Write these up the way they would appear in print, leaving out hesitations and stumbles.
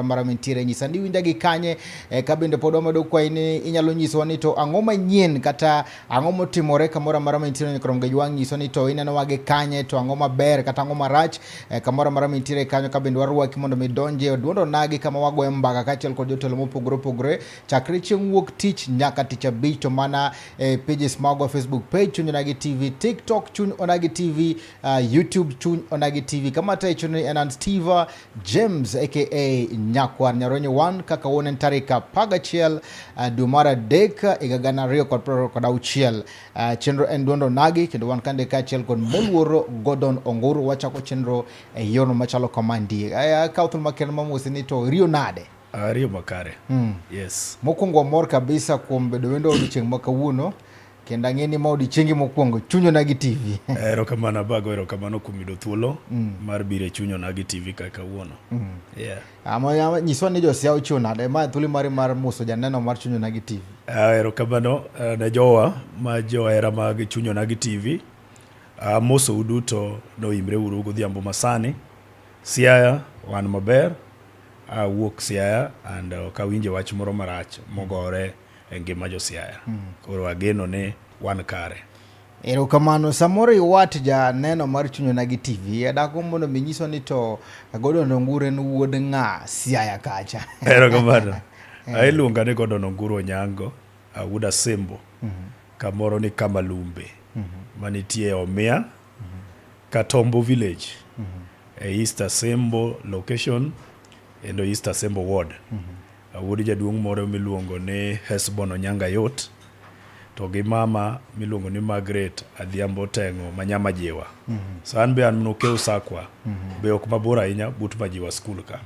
Mara mintiere nyisa ni iwinja gi kanye e, ka bende pod wamedo kwayi ni inyalo nyisowa ni to ang'o manyien kata ang'o motimore kamoro amora mintiere nyakrom gajwang' nyiso ni to inenowa gi kanye to ang'o maber kata ang'o marach e, kamoro amora mintiere kanyo ka bende warwaki mondo mi donje e duond onagi kama wagoye mbaka kaachiel kod jotelo mopogore opogore chakre chieng' wuok tich nyaka tich abich to mana e pages magwa Facebook page Chuny Onagi TV, TikTok Chuny Onagi TV, YouTube Chuny Onagi TV. Kama tayo chuny en an Steve James aka Nyakwar Nyaronyo 1 kaka wuon en tarik 11 dwe mar adek higa 2026. Chenro en duond onagi kendo wan kande kaachiel kod moluoro Gordon Onguru wachako chenro e yorno machalo kama ndie. Akawo thuolo makende mamosi ni to riyo nade? Ariyo makare. Yes. Mokwongo wamor kabisa kuom bedo wendo odiochieng' ma kawuono kendo ang'e ni ma odiochiengi mokwongo Chuny Onagi TV. Erokamano Abago, erokamano kuom yudo thuolo mar biro e Chuny Onagi TV ka kawuono. Yeah. Ama nyiswa ni Josia ochiwo nade? Ma thuolo mari mar moso janeno mar Chuny Onagi TV. Erokamano ne jowa ma johera mag Chuny Onagi TV. Amosou duto noimre uru godhiambo masani. Siaya wan maber. Awuok Siaya and ok awinjo wach moro marach mogore e ngima jo Siaya. Koro ageno ni wan kare. Erokamano. Samoro iwat janeno mar Chuny Onagi TV. Adako mondo mi nyiswa ni to Gordon Onguru en wuod ng'a Siaya kacha. Erokamano. Iluonga ni Gordon Onguru Onyango, wuod Asembo. Kamoro ni Kamalumbe. Manitie Omia, Katombo village. E East Asembo location kendo East Asembo ward. Wuod jaduong' moro miluongo ni Hesbon Onyanga Yot to gi mama miluongo ni Margaret Adhiambo Teng'o ma Nyamajiwa. So an be an Nokew Sakwa. Be ok mabor ahinya but Majiwa school ka.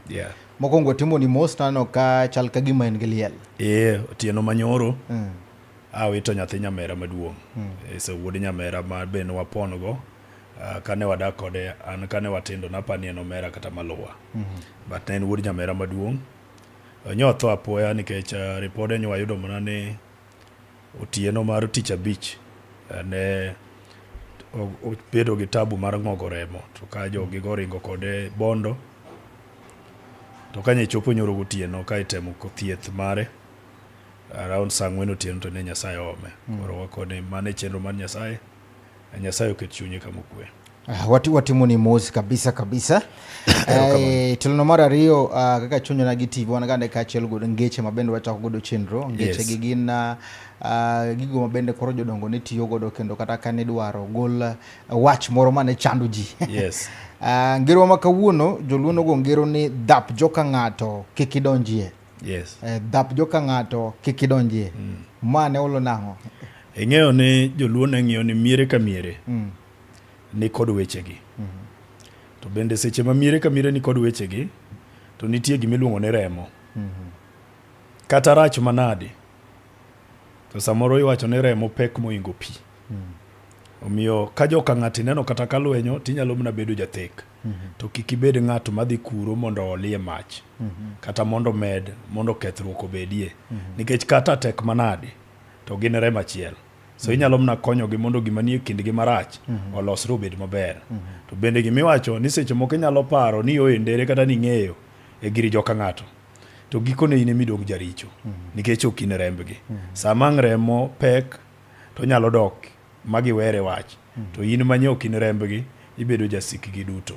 Yeah. Mokwongo timoni mos naneno ka chal ka gima en gi liel. Ee, otieno manyoro awito nyathi nyamera maduong'. So wuod nyamera ma be ne wapon go. Kane wadak kode an kane watindo napani en omera kata maluwa. But ne en wuod nyamera maduong'. Nyo otho apoya nikech ripode nyo wayudo mana ni otieno mar tich abich ne obedo gi tabu mar ng'ogo remo to ka jogi goringo kode Bondo to ka nyechopo nyoro gotieno ka itemo thieth mare around saa ang'wen otieno to ne Nyasaye oome. Koro wakone mano e chenro mar Nyasaye. Nyasaye oket chunye kama okwe. Watimo ni mos kabisa kabisa. Tilono mar ariyo kaka Chuny Onagi TV wan gande kaachiel kod ngeche ma bende wachako godo chenro. Ngeche gi gin gigo ma bende koro jodongo ne tiyo godo kendo kata ka ne idwaro gol wach moro mane chando ji. Yes. Ngero ma kawuono joluo nogo ngero ni dhap joka ng'ato kik idonjie. Yes. Dhap joka ng'ato kik idonjie. Ma ne olo nang'o? Ing'eyo ni joluo ne ng'iyo ni miere ka miere ni kod wechegi. To bende seche ma miere ka miere ni kod wechegi to nitie gima iluongo ni remo. Kata rach manade to samoro iwacho ni remo pek moingo pi. Omiyo ka joka ng'ato ineno kata ka lwenyo tinyalo mana bedo jathek. To kik ibed ng'at madhi kuro mondo oolie mach. Kata mondo omed mondo kethruok obedie. Nikech kata tek manade to gin remo achiel. So inyalo mana konyogi mondo gima nie kindgi marach olosre obed maber. To bende gimiwacho ni seche moko inyalo paro ni ioe ndere kata ni ing'eyo e gir joka ng'ato. To gikone in ema idong' jaricho nikech ok in rembgi. Sama ang' remo pek to onyalo dok ma giwere wach. To in ma ok in rembgi ibedo jasikgi duto.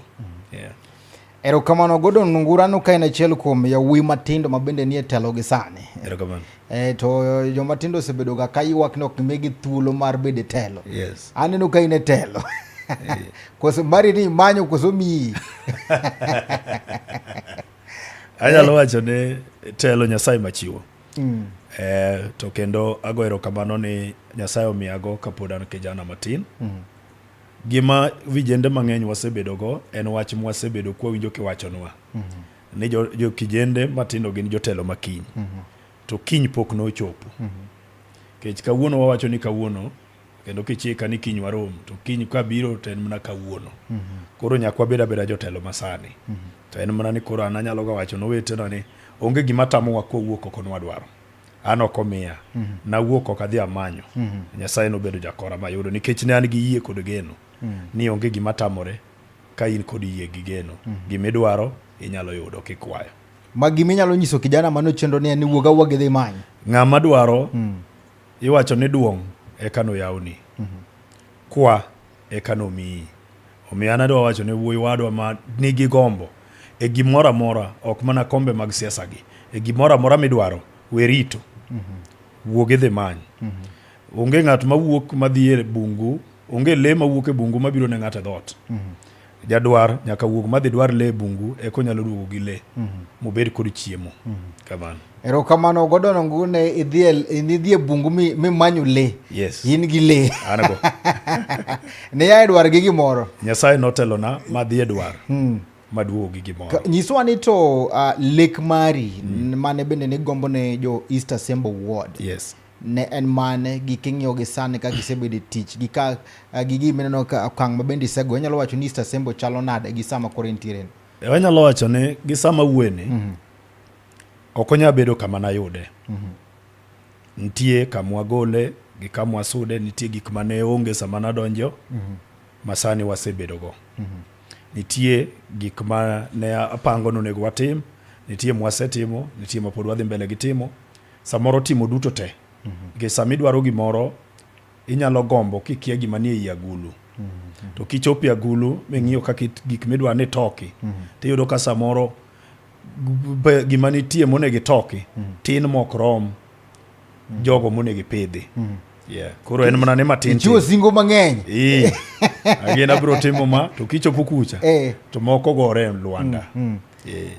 Yeah. Erokamano Gordon Onguru ka en achiel kuom yawuoyi matindo ma bende nie telo gi sani. Erokamano. To joma tindo osebedo ga ka ywak ni ok migi thuolo mar bedo e telo. Yes. Aneno ka in e telo. Koso mari ni imanyo koso miyi. Anyalo wacho ni telo Nyasaye machiwo. To kendo ago erokamano ni Nyasaye omiyago kapod an kijana matin. Gima vijende mang'eny wasebedo go en wach mwasebedo kwawinjo kiwachonwa. Ni jo kijende matindo gin jotelo makiny. To kiny pok nochopo. Nikech kawuono wawacho ni kawuono kendo kichika ni kiny warom to kiny kabiro to en mana kawuono. Koro nyaka wabed abeda jotelo masani. To en mana ni koro an anyalo ga wacho nowetena ni onge gima tamowa kwawuok oko nwadwaro. An ok omiya. Nawuok ok adhi amanyo. Nyasaye nobedo jakora mayudo nikech ne an gi yie kod geno ni onge gima tamore ka in kod yie gi geno. Gimidwaro inyalo yudo kikwayo. Ma gima inyalo nyiso kijana mano chenro ni en ni wuog awuoga idhi imany. Ng'ama dwaro iwacho ni duong' eka noyawni. Kwa eka nomiyi. Omiyo an adwa wacho ne wuoyi wadwa ma nigi gombo e gimoro amora, ok mana kombe mag siasa gi, e gimoro amora midwaro, we rito. Wuog idhi many. Onge ng'at mawuok madhi e bungu, onge lee mawuok e bungu mabiro ne ng'ato e dhoot. Jadwar nyaka wuog madhi dwar lee e bungu eka onyalo duogo gi lee mobed kod chiemo. Kamano. Erokamano Gordon Ongu ne idhi e bungu mimanyo lee. Yes. In gi lee. An go. Ne ia e dwar gi gimoro. Nyasaye notelona madhi e dwar maduogo gi gimoro. Nyiswa ni to lek mari mane bende nigombo ne jo East Asembo Ward. Yes. Ne en mane gi king'iyo gi sani kaka isebedo e tich gi ka gi gima ineno ka okang' ma bende isego inyalo wacho ni East Asembo chalo nade gi sama koro intiere ni? Anyalo wacho ni gi sama wuoyeni ok onyal bedo kama nayude. Nitie kama wagole gi kama wasude, nitie gik mane onge sama nadonjo ma sani wasebedogo. Nitie gik ma ne apango ni onego watim, nitie mwasetimo, nitie ma pod wadhi mbele gi timo. Samoro timo duto te. Nikech sama idwaro gimoro, inyalo gombo kikia gima nie i agulu. To kichopo e agulu ming'iyo kaka gik midwa ni itoki, tiyudo ka samoro gima nitie monego itoki tin mok rom jogo monego ipidhi. Yeah. Koro en mana ni matin. Ichiwo singo mang'eny. Ee. Agin abiro timo ma to kichopo kucha to moko gore e lwanda.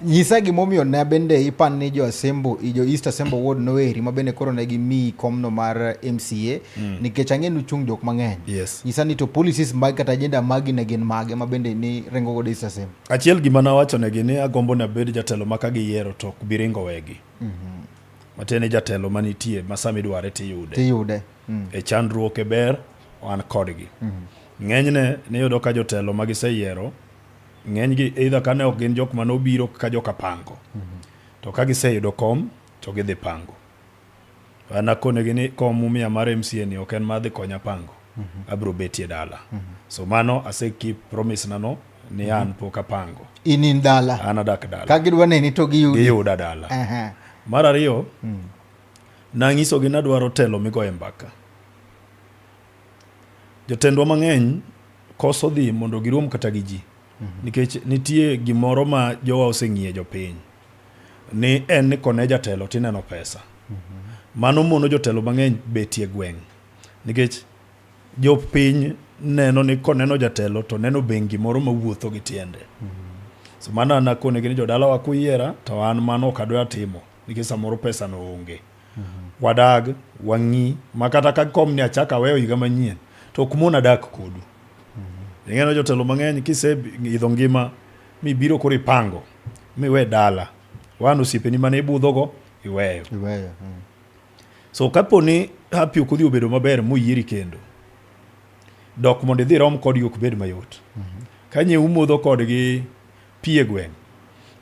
Nyisa gimomiyo ne bende ipan ni jo Asembo, jo East Asembo Ward noeri ma bende koro ne gimiyi komno mar MCA nikech ang'e ni uchung' jok mang'eny. Yes. Nyisa ni to policies mag kata agenda magi ne gin mage ma bende ni ringo godo East Asembo. Achiel gima nawachonegi ni agombo ni abed jatelo ma ka giyiero to ok bi ringo wegi. Matiende ni jatelo manitie ma sama idware tiyude. Tiyude. E chandruok e ber wan kodgi. Ng'enyne niyudo ka jotelo ma giseyiero ng'enygi either kane ok gin jok mane obiro ka joka pango to ka giseyudo kom to gidhi pango. An akonegi ni kom mumiya mar MCA ni ok en mar dhi konya pango. Abiro betie dala. So mano ase keep promise na no ni an pok apango. In in dala. An adak dala. Ka gidwa neni to giyudi. Giyuda dala. Mar ariyo, nang'isogi nadwaro telo migoye mbaka. Jotendwa mang'eny koso dhi mondo girom kata gi ji. Nikech nitie gimoro ma jowa oseng'iye jopiny. Ni en ni kone jatelo tineno pesa. Mano mono jotelo mang'eny betie gweng'. Nikech jopiny neno ni koneno jatelo to neno bengi moro mawuotho gi tiende. So mano an akonegi ni jodalawa kuyiera to an mano ok adwa timo nikech samoro pesa no onge. Wadag, wang'i, ma kata ka kom ni achak aweyo higa manyien to ok mona dak kodu. Ing'eno jotelo mang'eny kise idho ngima mibiro koro ipango miwe dala. Wan osiepeni mane ibudhogo iweyo. Iweyo. So kapo ni hapi ok odhi obedo maber moyieri kendo, dok mondo idhi rom kodgi ok bed mayot. Ka nye umodho kodgi pi e gweng',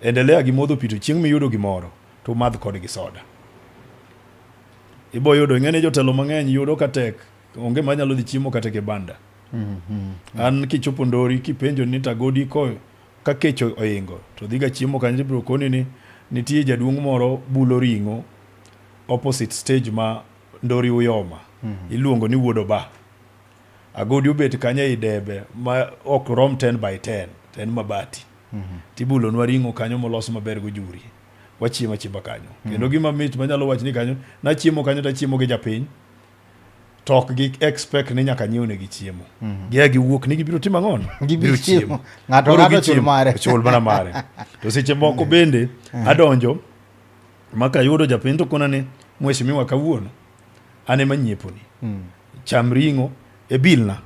endelea gi modho pi to chieng' miyudo gimoro to umadh kodgi soda. Ibo yudo, ing'e ni jotelo mang'eny yudo ka tek, onge manyalo dhi chiemo kata e kibanda. An kichopo Ndori kipenjo ni tagodi ko ka kech oingo to dhiga chiemo kanyo ibiro koni ni nitie jaduong' moro bulo ring'o opposite stage ma Ndori Uyoma iluongo ni Wuod Oba. Agodi obet kanyo ei debe ma ok rom 10 by 10 to en mabati. Tibulonwa ring'o kanyo molos maber gojuri. Wachiemo achiema kanyo. Kendo gima mit manyalo wacho ni kanyo, nachiemo kanyo tachiemo gi japiny to ok gi expect ni nyaka nyiewnegi chiemo. Gia giwuok ni gibiro timo ang'ono? Gibiro chiemo. Ng'ato Koro ng'ato chul gichiemo, mare. Chul mana mare. To seche moko bende adonjo ma kayudo japiny to kona ni mheshimiwa kawuono an ema nyieponi. Cham ring'o e bill na.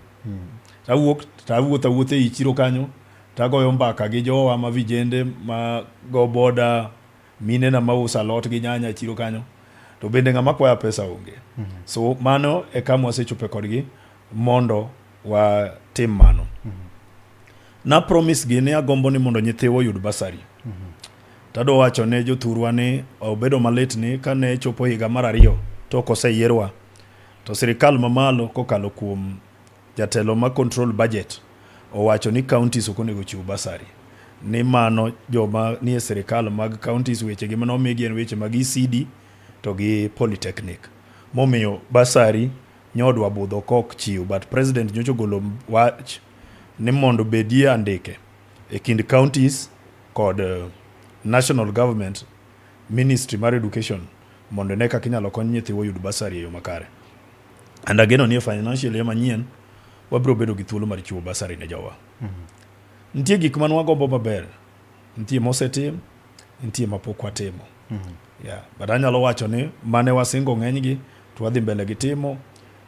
Tawuok tawuotho awuotha ei chiro kanyo tagoyo mbaka gi jowa ma vijende ma go boda minena mauso alot gi nyanya e chiro kanyo to bende ng'ama kwaya pesa onge. So mano e kama wasechope kodgi mondo watim mano. Na promise gi ni agombo ni mondo nyithiwa oyud basari. Tadwa wacho ne jothurwa ni obedo malit ni kane chopo higa mar ariyo to ok oseyierwa to sirikal mamalo kokalo kuom jatelo ma control budget owacho ni counties ok onego chiw basari. ni mano joma nie sirikal mag counties wechegi mane omigi en weche mag ECD to gi polytechnic. Momiyo bursary nyodwa budho kok chiw but president nyocha ogolo wach ni mondo bedie andike e kind counties kod national government ministry mar education mondo ne kaka inyalo kony nyithiwa oyud bursary e yo makare. And ageno ni e financial year manyien wabiro bedo gi thuolo mar chiwo bursary ne jowa. Nitie gik mane wagombo maber, nitie mosetim, nitie mapok watimo. Yeah, but anyalo wacho ni mane wasingo ng'enygi to wadhi mbele gi timo.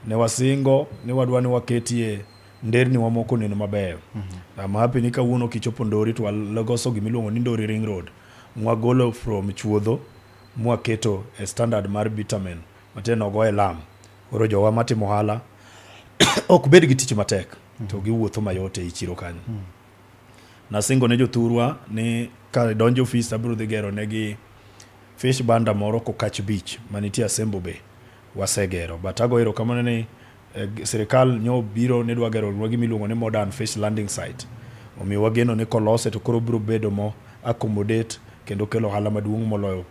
Ne wasingo ni wadwa ni waketie nderni wa moko onen mabeyo. I'm happy ni kawuono kichopo Ndori to waloso gimiluongo ni Ndori Ring Road. Mwagolo from chuodho mwaketo e standard mar bitumen matiende nogoye lam. Koro jowa matimo ohala ok bed gi tich matek to giwuotho mayot ei chiro kanyo. Nasingo ne jothurwa ni ka donjo ofis abiro dhi gero negi fish banda moro Kokach Beach manitie Asembo Bay. Wasegero. But ago erokamano ni sirikal nyo biro ni dwa gero nwa gimiluongo ni modern fish landing site. Omiyo wageno ni kolose to koro biro bedo mo accommodate kendo kelo ohala maduong' moloyo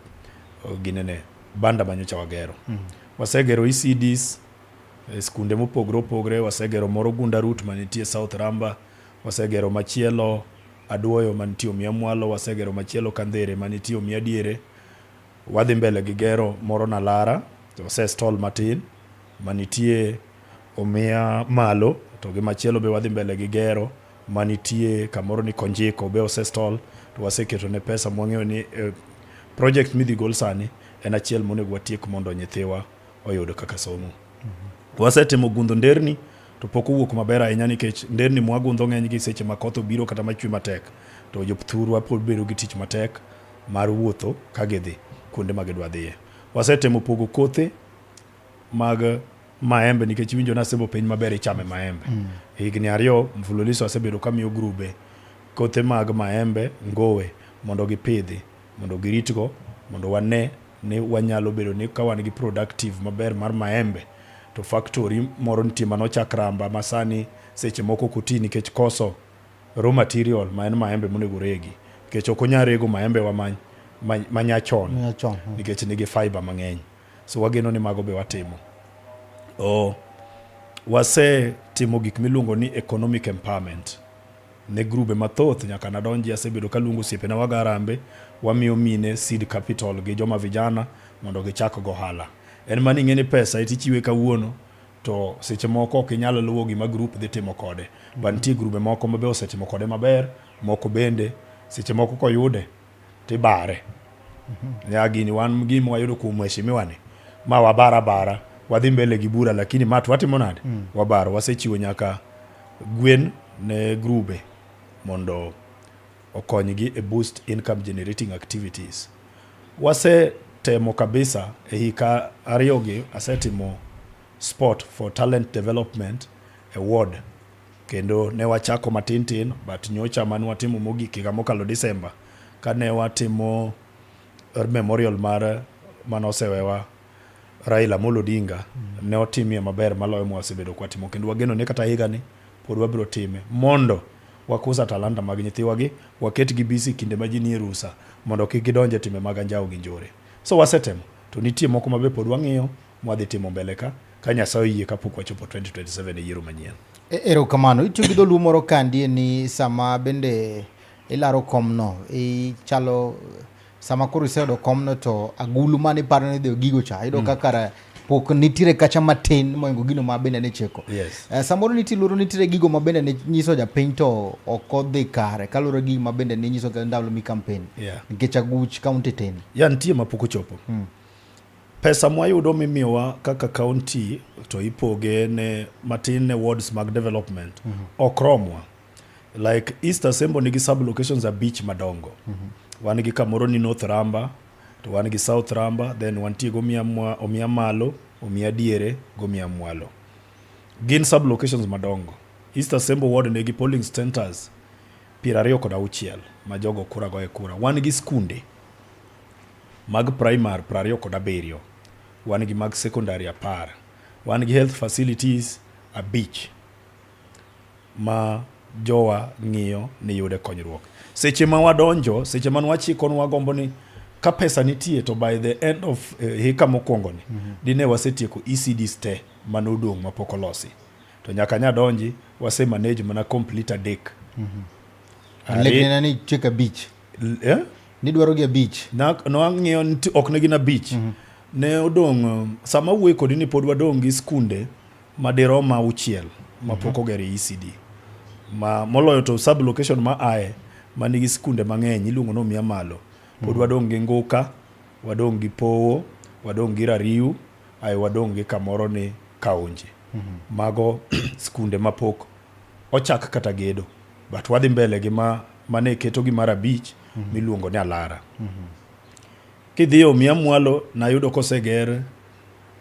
ginene banda manyocha wagero. Wasegero ECDs e skunde mopogore opogore, wasegero moro Gunda Route manitie South Ramba, wasegero machielo Aduoyo manitie Omia Mwalo, wasegero machielo Kandhere manitie Omia Diere. Wadhi mbele gi gero moro Nalara, to wase stall matin manitie Omia Malo, to gi machielo be wadhi mbele gi gero manitie kamoro ni Konjiko be ose stall, to waseketo ne pesa mwang'eyo ni project midhi gol sani en achiel monego watiek mondo nyithiwa oyud kaka somo. Wasetimo gundho nderni to pok owuok maber ahinya nikech nderni mwagundho ng'eny gi seche ma koth obiro kata machwe matek to jothurwa pod bedo gi tich matek mar wuotho ka gidhi kuonde ma gidwa dhiye. Wasetemo pogo kothe mag maembe nikech iwinjo ni Asembo piny maber ichame maembe. Higni 2 mfululizo asebedo kamiyo grube kothe mag maembe ngowe mondo gipidhi mondo giritgo mondo wane ni wanyalo bedo ni ka wan gi productive maber mar maembe to factory moro nitie manochak Ramba ma sani seche moko ok oti nikech koso raw material ma en maembe monego regi nikech ok onyal rego maembe wa manyachon nikech nigi fiber mang'eny. So wageno ni mago be watimo. Wasetimo gik miluongo ni economic empowerment ne grube mathoth nyaka nadonji asebedo kaluongo osiepena wago harambe wamiyo mine seed capital gi joma vijana mondo gichak go ohala. En mana ing'e ni pesa itichiwe kawuono to seche moko ok inyal luwo gima group dhi timo kode. But nitie grube moko mabe osetimo kode maber, moko bende seche moko koyude tibare. Ya gini wan gima wayudo kuom mheshimiwa ni ma wabara bara wadhi mbele gi bura lakini ma to watimo nade? Wabaro. Wasechiwo nyaka gwen ne grube mondo okonygi e boost income generating activities. Wasetemo kabisa e hika 2 gi asetimo sport for talent development e ward kendo ne wachako matin tin but nyocha mane watimo mogik higa mokalo December kane watimo memorial mar manosewewa Raila Amolo Odinga ne otimie maber maloyo mwasebedo kwatimo kendo wageno ni kata higa ni pod wabiro time mondo wakuza talanta mag nyithiwa gi waket gi busy kinde ma ji nie rusa mondo kik gidonj e timbe mag anjawo gi njore. So wasetemo to nitie moko mabe pod wang'iyo mwadhi timo mbele ka ka Nyasaye oyie kapok wachopo 2027 e yiero manyien. Erokamano. Itiyo gi dholuo moro kandie ni sama bende ilaro komno ichalo sama koro iseyudo komno to agulu mane iparo ni idhi gigo cha iyudo ka kara pok nitiere kacha matin moingo gino ma bende ne cheko. Samoro nitie luoro nitiere gigo ma bende ne nyiso japiny to ok odhi kare kaluwore gi gima bende ne nyiso ndalo mi campaign. Nikech aguch kaunti tin. Ya nitie ma pok ochopo. Pesa mwayudo mimiyowa kaka county to ipoge ne matin ne wards mag development ok romwa. Like East Asembo nigi sub locations 5 madongo. Wan gi kamoro ni North Ramba, to wan gi South Ramba, then wantie go Omia Malo, Omia Diere, go Omia Mwalo. Gin sub locations madongo. East Asembo ward nigi polling centers 26 ma jogo kura goye kura. Wan gi skunde mag primary 27, wan gi mag secondary 10, wan gi health facilities 5 ma jowa ng'iyo ni yude konyruok. Seche ma wadonjo, seche ma nwachiko nwagombo ni ka pesa nitie to by the end of hika mokwongo ni dine wasetieko ECDs te manodong' mapok olosi. To nyaka nyadonji wase manage mana complete adek. Lekne na ni tiek abich. Eh? Nidwaro gi abich. Na nwang'iyo ni ok ne gin abich. Ne odong' sama awuoyo kodi ni pod wadong' gi skunde madirom auchiel mapok oger e ECD. Ma moloyo to sub location ma aye manigi skunde mang'eny iluongo ni Omia Malo. Pod wadong' gi Nguka, wadong' gi Powo, wadong' gi Rariu, ae wadong' gi kamoro ni Kaonje. Mago skunde mapok ochak kata gedo. But wadhi mbele gi ma mane keto gi mar abich miluongo ni Alara. Kidhi Omia Mwalo nayudo koseger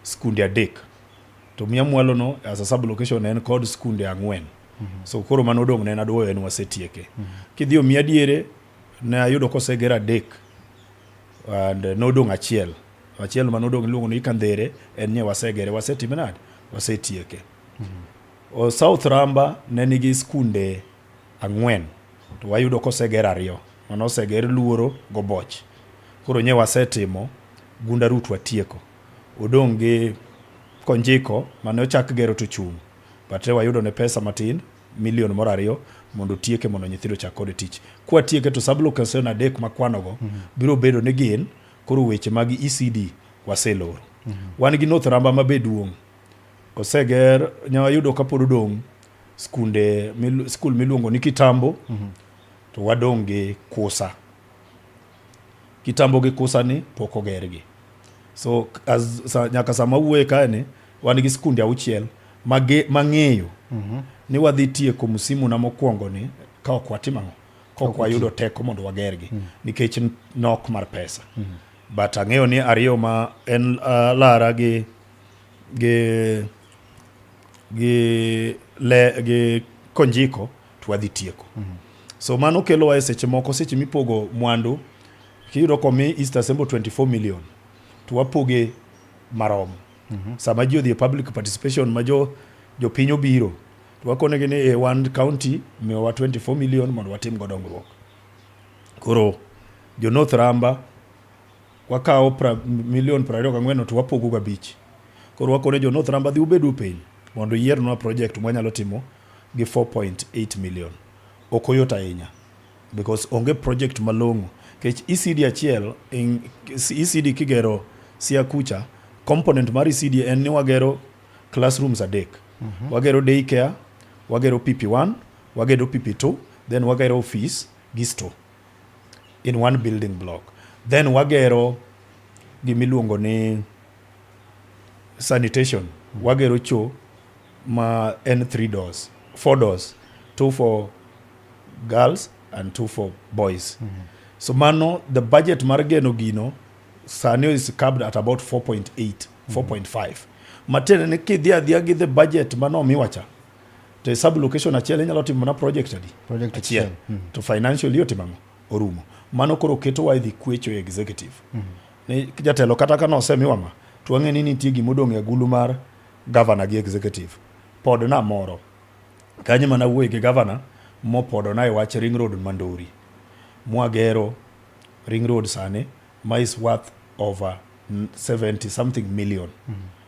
skunde adek. To Omia Mwalo no as a sub location en kod skunde ang'wen. So koro mano odong' ne en aduoyo en wasetieke. Kidhi Omia Diere ne ayudo koseger adek and nodong' achiel. Achiel manodong' iluongo ni Kandhere en nye wasegere wasetime nade? Wasetieke. O South Ramba ne nigi skunde ang'wen to wayudo koseger ariyo. Mano oseger Luoro goboch. Koro nye wasetimo Gunda Route watieko. Odong' gi Konjiko mane ochak gero to chung'. But ne wayudo ne pesa matin milion moro ariyo mondo otieke mondo nyithindo ochak kode tich. Kwatieke to sub location adek makwanogo biro bedo ni gin koro weche mag ECD waseloro. Wan gi North Ramba mabe duong'. Oseger nya wayudo kapod odong' skunde skul miluongo ni Kitambo to wadong' gi Kusa. Kitambo gi Kusa ni pok ogergi. So as, sa, nyaka sama wuoye kae ni wan gi skunde auchiel mang'eyo ni wadhi tieko msimu na mokwongo ni ka ok watimo ang'o ka ok wayudo teko mondo wagergi nikech nok mar pesa. But ang'eyo ni ariyo ma en Lara gi gi gi le gi Konjiko to wadhi tieko. So mano kelowa e seche moko seche mipogo mwandu kiyudo komi East Asembo 24 million to wapoge marom. Sama ji odhi e public participation ma jo jopiny obiro to wakonegi ni e wan county miyowa 24 million mondo watim go dongruok. Koro jo North Ramba wakawo milion 24 to wapogo gabich. Koro wakone jo North Ramba dhi ubedu piny mondo yiernwa project mwanyalo timo gi 4.8 million. Ok oyot ahinya because onge project malong'o. Nikech ECD achiel, ECD kigero Siaya kucha, component mar ECD en ni wagero classrooms adek. Wagero day care, wagero PP1, wagero PP2, then wagero office gi store in one building block. Then wagero gimiluongo ni sanitation. Wagero cho ma en 3 doors, 4 doors, 2 for girls and 2 for boys. So mano the budget mar geno gino sani is capped at about 4.8, 4.5. Matiende ni kidhi adhiya gi the budget manomiwa cha to e sub location achiel inyalo timo mana project adi? Project achiel. achiel. To financially otimo ang'o? Orumo. Mano koro ketowa e dhi kwecho e executive. Ni jatelo kata ka nosemiwa ma to wang'e ni nitie gimodong' e agulu mar governor gi executive. Podna moro. Kanyo mana wuoye gi governor mopodona e wach ring road Mandori. Mwagero ring road sani ma is worth over 70 something million.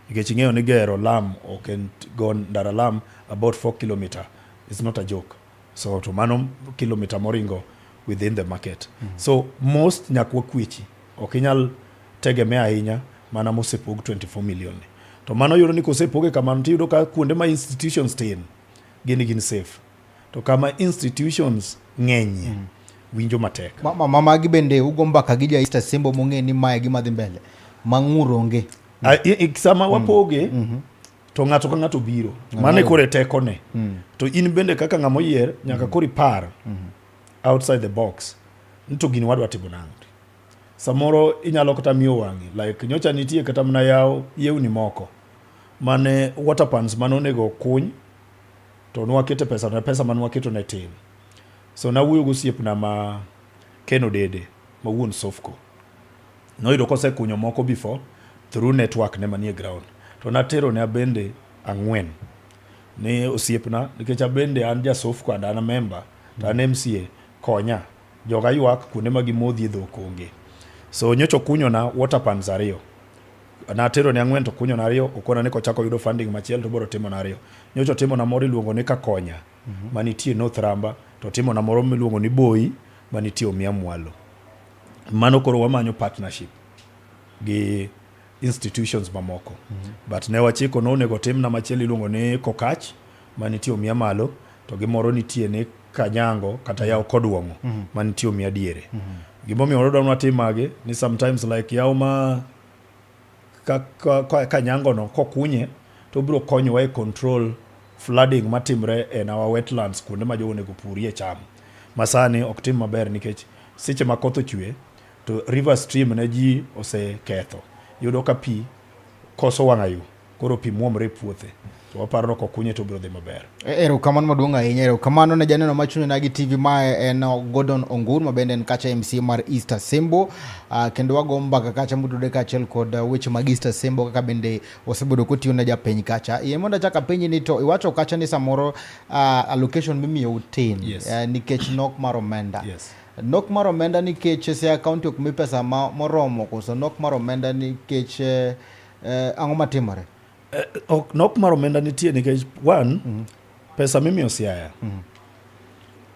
Nikech ing'eyo ni gero lam ok en go ndara lam about 4 kilometer is not a joke. So to mano kilomita moringo within the market. So most nyaka wakwechi. Ok inyal tegemea ahinya mana mosepog 24 million ni. To mano yudo ni kosepoge kamano tiyudo ka kuonde ma institutions tin gin safe. To kama institutions ng'enyie winjo matek. Magi bende ugo mbaka gi ja East Asembo mong'e ni mae gima dhi mbele. Mang'ur onge. Sama wapoge to ng'ato ka ng'ato biro. Mano e koro e tekone. To in bende kaka ng'ama oyier nyaka koro ipar outside the box ni to gini wadwa timo nang'o. Samoro inyalo kata miyo wang'i like nyocha nitie kata mana yaw yewni moko mane water pans mane onego kuny to nwakete pesa to pesa mane waketo ne tin. So nawuoyo gosiepna ma Ken Odede ma wuon Sofco. Noyudo kosekunyo moko before through network ne manie ground. To natero ne abende ang'wen. Ni osiepna nikech abende an ja Sofco and an a member to an MCA konya. Joga ywak kuonde ma gimodhie dhok onge. So nyocha okunyona water pans ariyo. Natero ne ang'wen to okunyona ariyo, okona ni kochako oyudo funding machielo to obiro timona ariyo. Nyocha otimona moro iluongo ni Kakonya manitie North Ramba to otimona moro miluongo ni Boyi manitie Umia Mwalo. Mano koro wamanyo partnership gi institutions mamoko. But ne wachiko ni onego otimna machielo iluongo ni Kokach manitie Umia Malo to gi moro nitie ni Kanyango kata yawo Kodwong'o manitie Umia Diere. Gimomiyo wadwa ni watim magi ni sometimes like yawo ma Kanyango no kokunye to obiro konyowa e control flooding matimre en our wetlands kuonde ma jogo onego purie cham ma sani ok tim maber nikech seche ma koth ochwe to river stream ne ji oseketho. Iyudo ka pi koso wang'ayo koro pi muomre e puothe to waparo ni kokunye to obiro dhi maber. Erokamano maduong' ahinya. Erokamano ne janeno machunyo gi TV mae en Gordon Ongur ma bende en kacha MC mar East Asembo. Kendo wago mbaka kacha motudore kaachiel kod weche mag East Asembo kaka bende osebedo kotiyo ne japiny kacha. Yie mondo achak apenji ni to iwacho kacha ni samoro allocation mimiyou tin nikech nok mar omenda. Yes. Nok mar omenda nikech Siaya County ok mi pesa moromo koso nok mar omenda nikech ang'o matimore? Ok, nok mar omenda nitie nikech one, pesa mimiyo Siaya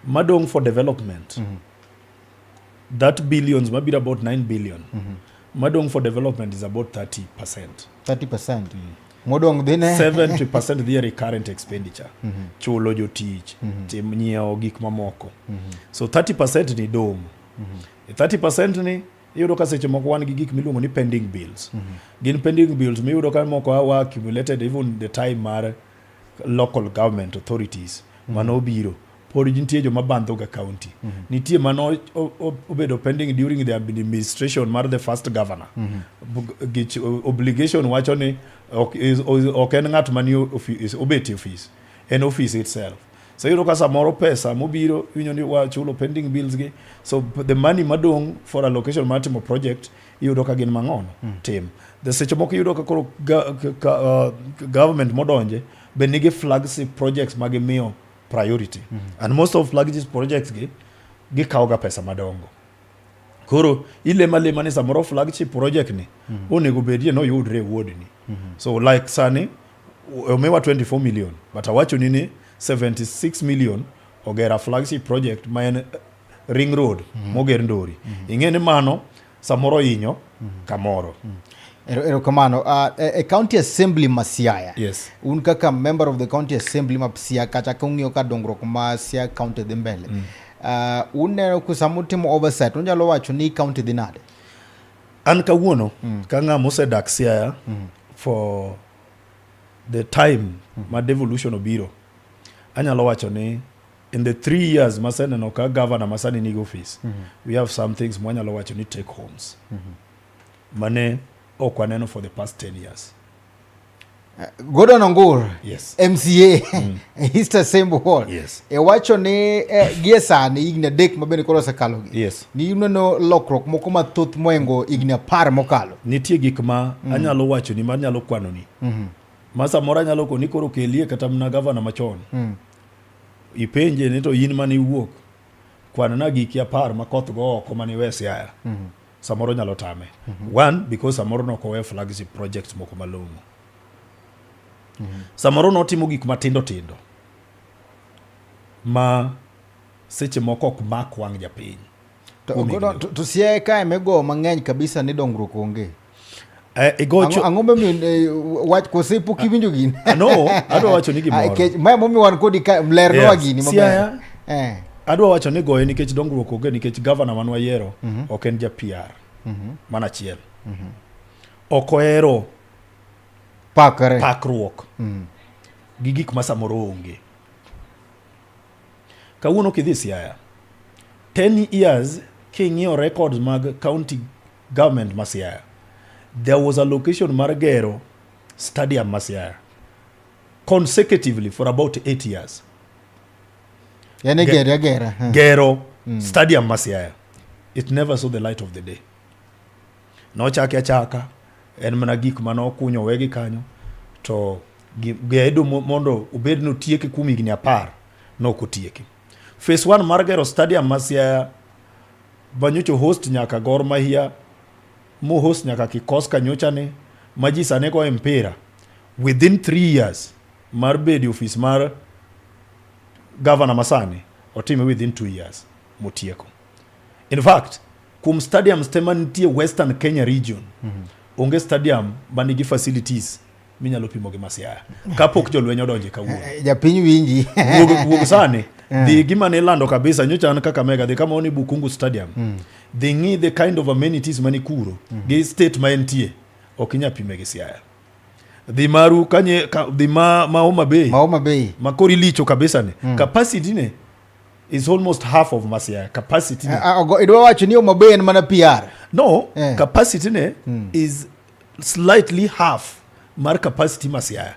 madong' for development that billions mabiro about 9 billion madong' for development is about 30%. 30%. Modong' dhi ne 70% dhi e recurrent expenditure. Chulo jotich, tim nyiewo gik mamoko. So 30% ni dong'. E 30% ni iyudo ka seche moko wan gi gik miluongo ni pending bills. Gin pending bills miyudo ka moko wa accumulated even the time mar local government authorities mano obiro pod nitie joma bandho ga county. Nitie mano obedo pending during the administration mar the first governor. Gich, obligation wacho ni ok en ng'at manie office, obet e office, en office itself. So iyudo ka samoro pesa mobiro iwinjo ni wachulo pending bills gi, so the money madong' for allocation mar timo project iyudo ka gin mang'ono tim. The seche moko iyudo ka koro government modonje be nigi flagship projects ma gimiyo priority. And most of flagship projects gi gikawo ga pesa madongo. Koro ilemo alema ni samoro flagship project ni onego bedie noyudre e ward ni. So like sani omiwa 24 million but awachoni ni 76 million ogera flagship project ma en ring road moger Ndori. Ing'e ni mano samoro hinyo kamoro. Erokamano. E County Assembly ma Siaya. Yes. Un kaka member of the County Assembly ma Siaya kacha ka ung'iyo ka dongruok ma Siaya County dhi mbele. Uneno ku sama utimo oversight unyalo wacho ni county dhi nade? An kawuono ka ng'ama osedak Siaya for the time ma devolution obiro, anyalo wacho ni in the 3 years maseneno ka governor masani nigi office, we have some things mwanyalo wacho ni take homes mane ok waneno for the past 10 years. Gordon Ongur. Yes. MCA East Asembo Hall. Yes. E wacho ni gie sani higni 3 mabende koro osekalogi. Yes. Ni uneno lokruok moko mathoth mohingo higni 10 mokalo. Nitie gik ma anyalo wacho ni manyalo kwano ni. Ma samoro anyalo koni koro kelie kata mana gavana machon. Ipenje ni to in mane iwuok kwan na giki 10 ma koth go oko mane iwe Siaya. Samoro nyalo tame. One, because samoro nok owe flagship projects moko malong'o. Samoro notimo gik matindo tindo ma seche moko ok mak wang' japiny. To Siaya kae migo mang'eny kabisa ni dongruok onge. Igocho Ang'o momiyo wach kose pok iwinjo gini? No, adwa wacho ni gimoro. Mae momiyo wan kodi ka lernwa gini maber. Siaya, adwa wacho ni goye nikech dongruok onge nikech governor mane wayiero ok en ja PR. Mano achiel. Ok ohero pakre. Pakruok. Gi gik ma samoro onge. Kawuono kidhi Siaya, 10 years king'iyo records mag county government ma Siaya, there was a location mar gero stadium ma Siaya consecutively for about 8 years. Yani gero agera. Gero stadium ma Siaya. It never saw the light of the day. Nochake achaka, en mana gik mane okunyo wegi kanyo, to Gedo mondo obed ni otieke kuom higni 10 nok otieke. Phase 1 mar gero stadium ma Siaya manyocha host nyaka Gor Mahia mo host nyaka Kikoska nyocha ni ma ji sani goye mpira within 3 years mar bedo e ofis mar governor masani otime within 2 years motieko. In fact, kuom stadiums te mantie Western Kenya region onge stadium manigi facilities minyalo pimo gi ma Siaya kapok jolweny odonje kawuono. Japiny winji. Wuog sani dhi gima ne ilando kabisa nyocha an Kakamega dhi kama ni Bukungu Stadium dhi ng'i the kind of amenities mani kuro gi state ma entie ok inyal pime gi Siaya. Dhi maru kanye ka, dhi ma Homa Bay Ma Homa Bay. ma koro ilicho kabisa ni capacity ne is almost half of ma Siaya capacity ne. Idwa wacho ni Homa Bay en mana PR. No, capacity ne is slightly half mar capacity ma Siaya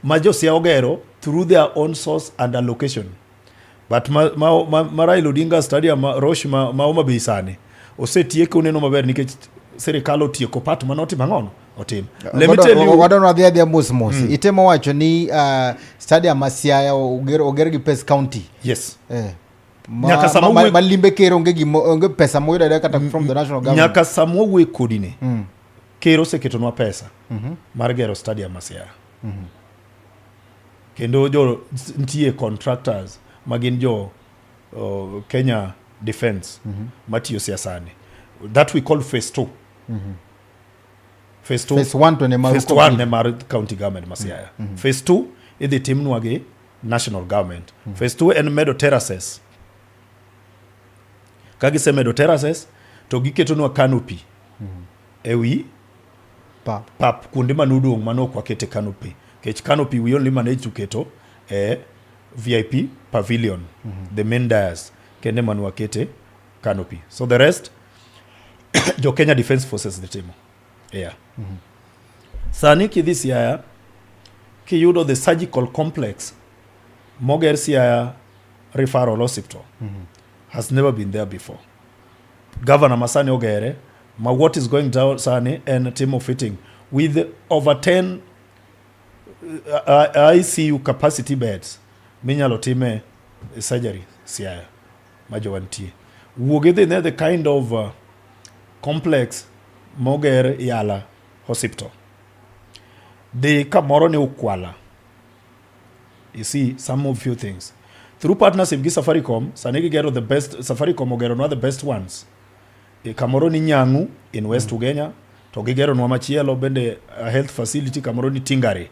ma jo Siaya ogero through their own source and allocation. But ma Raila Odinga Stadium ma Rosh ma Homa Bay sani osetieko oneno maber nikech sirikal otieko part manotimo ang'ono otim. Let me tell you Wadwa wadhi adhiya mos mos. Itemo wacho ni stadium ma Siaya oger gi pes county. Yes. Ma, Nyaka sama ma limbe ker onge gimo, onge pesa moyudo ayuda kata from the national government. Nyaka sama wawuoyo kodi ni ker oseketonwa pesa mar gero stadium ma Siaya. Kendo jo nitie contractors ma gin jo Kenya Defence matiyo Siaya sani. That we call phase 2. Phase 2. Phase 1 to ne maru Phase 1 ne mar county government ma Siaya. Phase 2 idhi timnwa gi national government. Phase 2 en medo terraces. Ka gisemedo terraces to giketonwa canopy ewi pap. Pap kuonde manodong' mane ok wakete canopy. Nikech canopy we only manage to keto e VIP pavilion, the main dais kende mane wakete canopy. So the rest jo Kenya Defence Forces dhi timo. Yeah. Sani kidhi Siaya kiyudo the surgical complex moger Siaya Referral Hospital has never been there before. Governor masani ogere ma what is going down sani en timo fitting with over 10 ICU capacity beds minyalo time surgery Siaya ma jowa nitie. Wuog idhi ne the kind of complex moger Yala Hospital. Dhi kamoro ni Ukwala. You see some of few things. Through partnership gi Safaricom, sani gigero the best, Safaricom ogeronwa the best ones. E kamoro ni Nyangu in West Ugenya, to gigeronwa machielo bende a health facility kamoro ni Tingare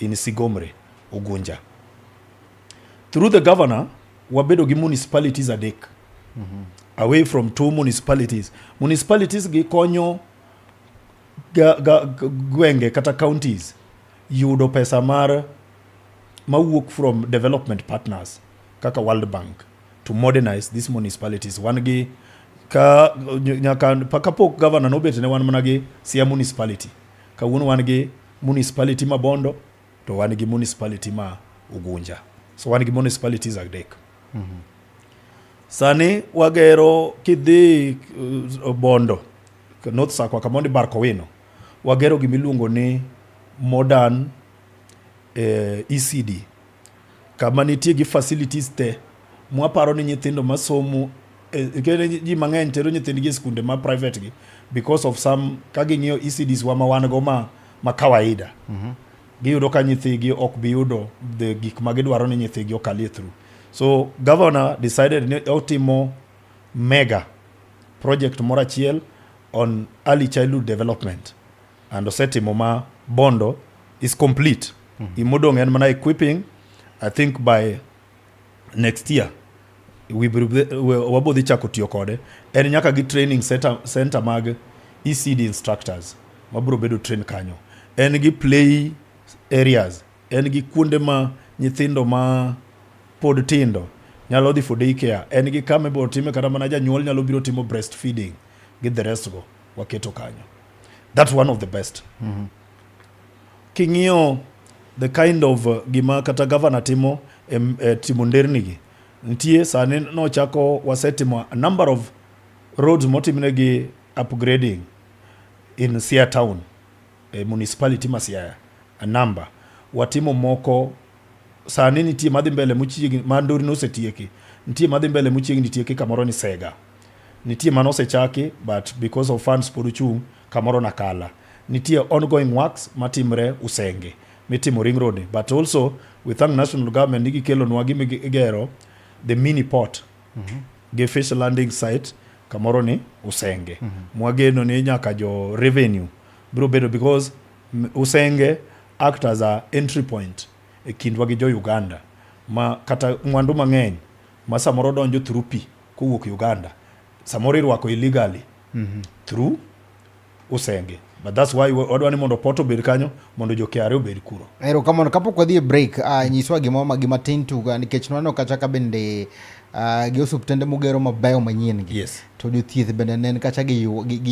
in Sigomre, Ugunja. Through the governor, wabedo gi municipalities adek. Away from two municipalities. Municipalities gi konyo gwenge kata counties yudo pesa mar mawuok from development partners kaka World Bank to modernize these municipalities. Wan gi ka nyaka kapok governor nobet ne wan mana gi Siaya municipality. Kawuono wan gi municipality ma Bondo to wan gi municipality ma Ugunja. So wan gi municipalities adek. Sani wagero kidhi Bondo, North Sakwa kamondi Barkowino, wagero gimiluongo ni modern ECD kama nitie gi facilities te mwaparo ni nyithindo masomo kendo ji mang'eny tero nyithindgi e skunde ma private gi because of some ka ging'iyo ECDs wa ma wan go ma kawaida giyudo ka nyithigi ok bi yudo the gik ma gidwaro ni nyithigi okalie through. So governor decided ni otimo mega project moro achiel on early childhood development and osetimo ma Bondo is complete. Gimodong' en mana equipping. I think by next year wabo dhi chako tiyo kode. En nyaka gi training center mag ECD instructors mabiro bedo train kanyo. En gi play areas, en gi kuonde ma nyithindo ma pod tindo nyalo dhi for day care, en gi kama ibiro time kata mana janyuol nyalo biro timo breastfeeding gi the rest go waketo kanyo. That's one of the best. King'iyo the kind of gima kata governor timo e timo nderni gi nitie sani nochako wasetimo a number of roads motimnegi upgrading in Siaya town, e municipality ma Siaya, a number. Watimo moko sani nitie madhi mbele mochiegni ma Ndori nosetieki. Nitie madhi mbele mochiegni tieki kamoro ni Sega. Nitie mane osechaki but because of funds pod ochung' kamoro Nakala. Nitie ongoing works matimre Usenge mitimo ring road ni. But also we thank national government ni gikelonwa gima igero the mini port gi fish landing site kamoro ni Usenge. Mwageno ni nyaka jo revenue biro bedo because Usenge act as a entry point e kindwa gi jo Uganda ma kata mwandu mang'eny ma samoro donjo through pi kowuok Uganda samoro irwako illegally through Usenge. But that's why wadwa ni mondo port obed kanyo mondo jo KRA obed kuro. Erokamano. Kapok wadhi e break, nyiswa gimoro gima tin tu nikech nwaneno kacha ka bende gi osuptende mugero mabeyo manyien gi. Yes. To jothieth bende ne en kacha gi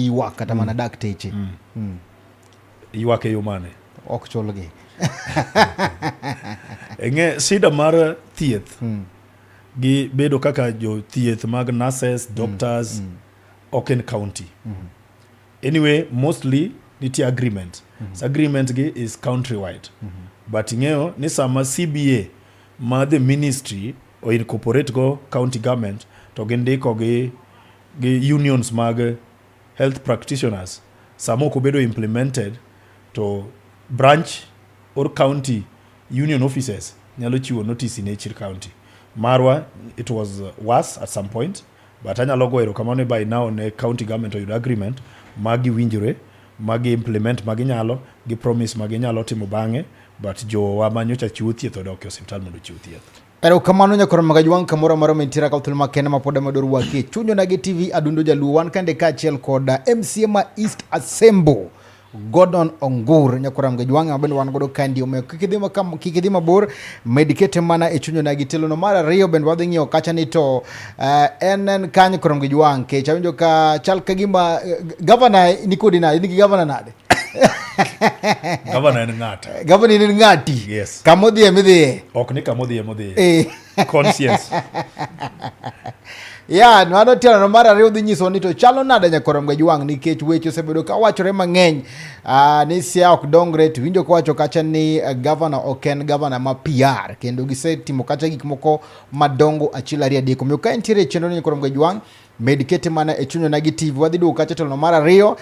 ywak kata mana dakteche. Ywak e yo mane? Ok chulgi. Ing'e shida mar thieth gi bedo kaka jothieth mag nurses, doctors ok en county. Anyway, mostly nitie agreement. So agreement gi is countrywide. But ing'eyo ni sama CBA ma the ministry o incorporate go county government to gindiko gi unions mag health practitioners, sama ok obedo implemented to branch or county union offices nyalo chiwo notice in each county. Marwa it was worse at some point, but anyalo goyo erokamano ni by now ne county government oyudo agreement ma giwinjore ma gi implement ma ginyalo gi promise ma ginyalo timo bang'e, but jowa ma nyocha chiwo thieth odok e osiptal mondo ochiw thieth. Erokamano nyakoro Magajwang' kamoro amora mintiere ka thuolo makende ma pod amedo rwaki. Chuny Onagi TV Adundo Jaluo wan kande kaachiel kod MCA ma East Asembo Gordon Ongur nyakoro Magajwang' ma bende wan godo kandi omiyo kik idhi kik idhi mabor med kete mana e Chuny Onagi telono mar ariyo bende wadhi ng'iyo kacha ni to en kanyo koro Magajwang' kech awinjo ka chal ka gima governor ni kodi nade in gi governor nade? Gavana en ng'ata. Gavana en ng'ati. Yes. Kama odhiye midhiye. Ok ni kama odhiye modhiye. Conscience. Ya, mano tielo mar ariyo dhi nyiso ni to chalo nade nyakoro Mgajwang' nikech weche osebedo ka wachore mang'eny ni Siaya ok dongre to winjo kowacho kacha ni gavana ok en gavana ma PR kendo gisetimo kacha gik moko madongo achiel ariyo adek. Omiyo ka entiere e chenro ni nyakoro Mgajwang' med kete mana e Chuny Onagi TV. Wadhi duogo kacha tielo mar ariyo,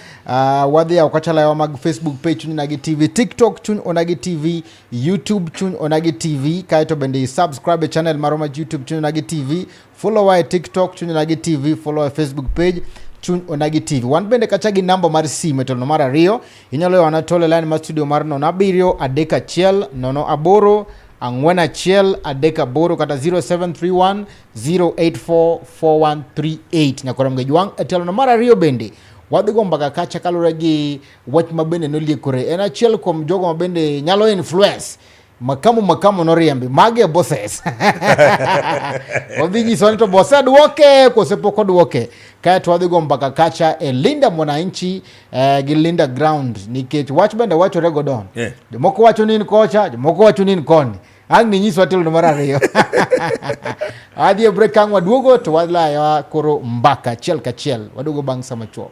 wadhi yawo kacha lawa mag Facebook page Chuny Onagi TV, TikTok Chuny Onagi TV, YouTube Chuny Onagi TV, kaeto bende subscribe e channel marwa mar YouTube Chuny Onagi TV, follow e TikTok Chuny Onagi TV, follow e Facebook page Chuny Onagi TV. Wan bende kacha gi namba mar simu e tielo mar ariyo, inyalo yawana tole line mar studio mar 07 31 08 4 1 3 8 kata 0731 084 4138. Nyakora Mgajwang' e tielo mar ariyo bende wadhi go mbaka kacha kaluwore gi wach ma bende noliekore. En achiel kuom jogo ma bende nyalo influence makamu noriembi magi e bosses. Odhi nyiso ni to bose duoke kose pok oduoke. Kaeto wadhi go mbaka kacha e Linda Mwananchi gi Linda Ground nikech wach bende wachore Gordon. Jomoko wacho ni in kocha, jomoko wacho ni in koni. Ang' ni nyiswa tielo mar ariyo. Adhi e break ang' waduogo to walayo koro mbaka achiel kachiel. Waduogo bang' sama chuok.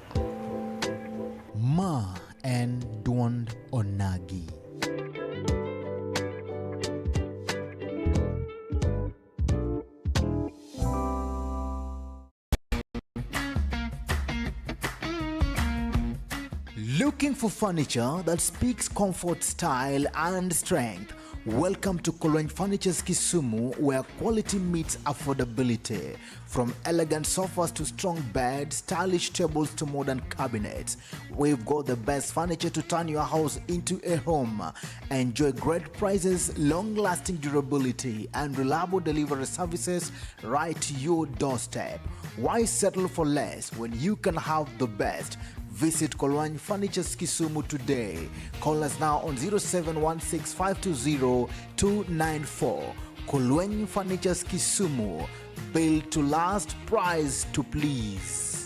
Ma en duond Onagi. Looking for furniture that speaks comfort, style, and strength? Welcome to Kolweny Furnitures Kisumu, where quality meets affordability. From elegant sofas to strong beds, stylish tables to modern cabinets, we've got the best furniture to turn your house into a home. Enjoy great prices, long-lasting durability, and reliable delivery services right to your doorstep. Why settle for less when you can have the best? Visit Kolwany Furnitures Kisumu today. Call us now on 0716520294. Kolwany Furnitures Kisumu, built to last, price to please.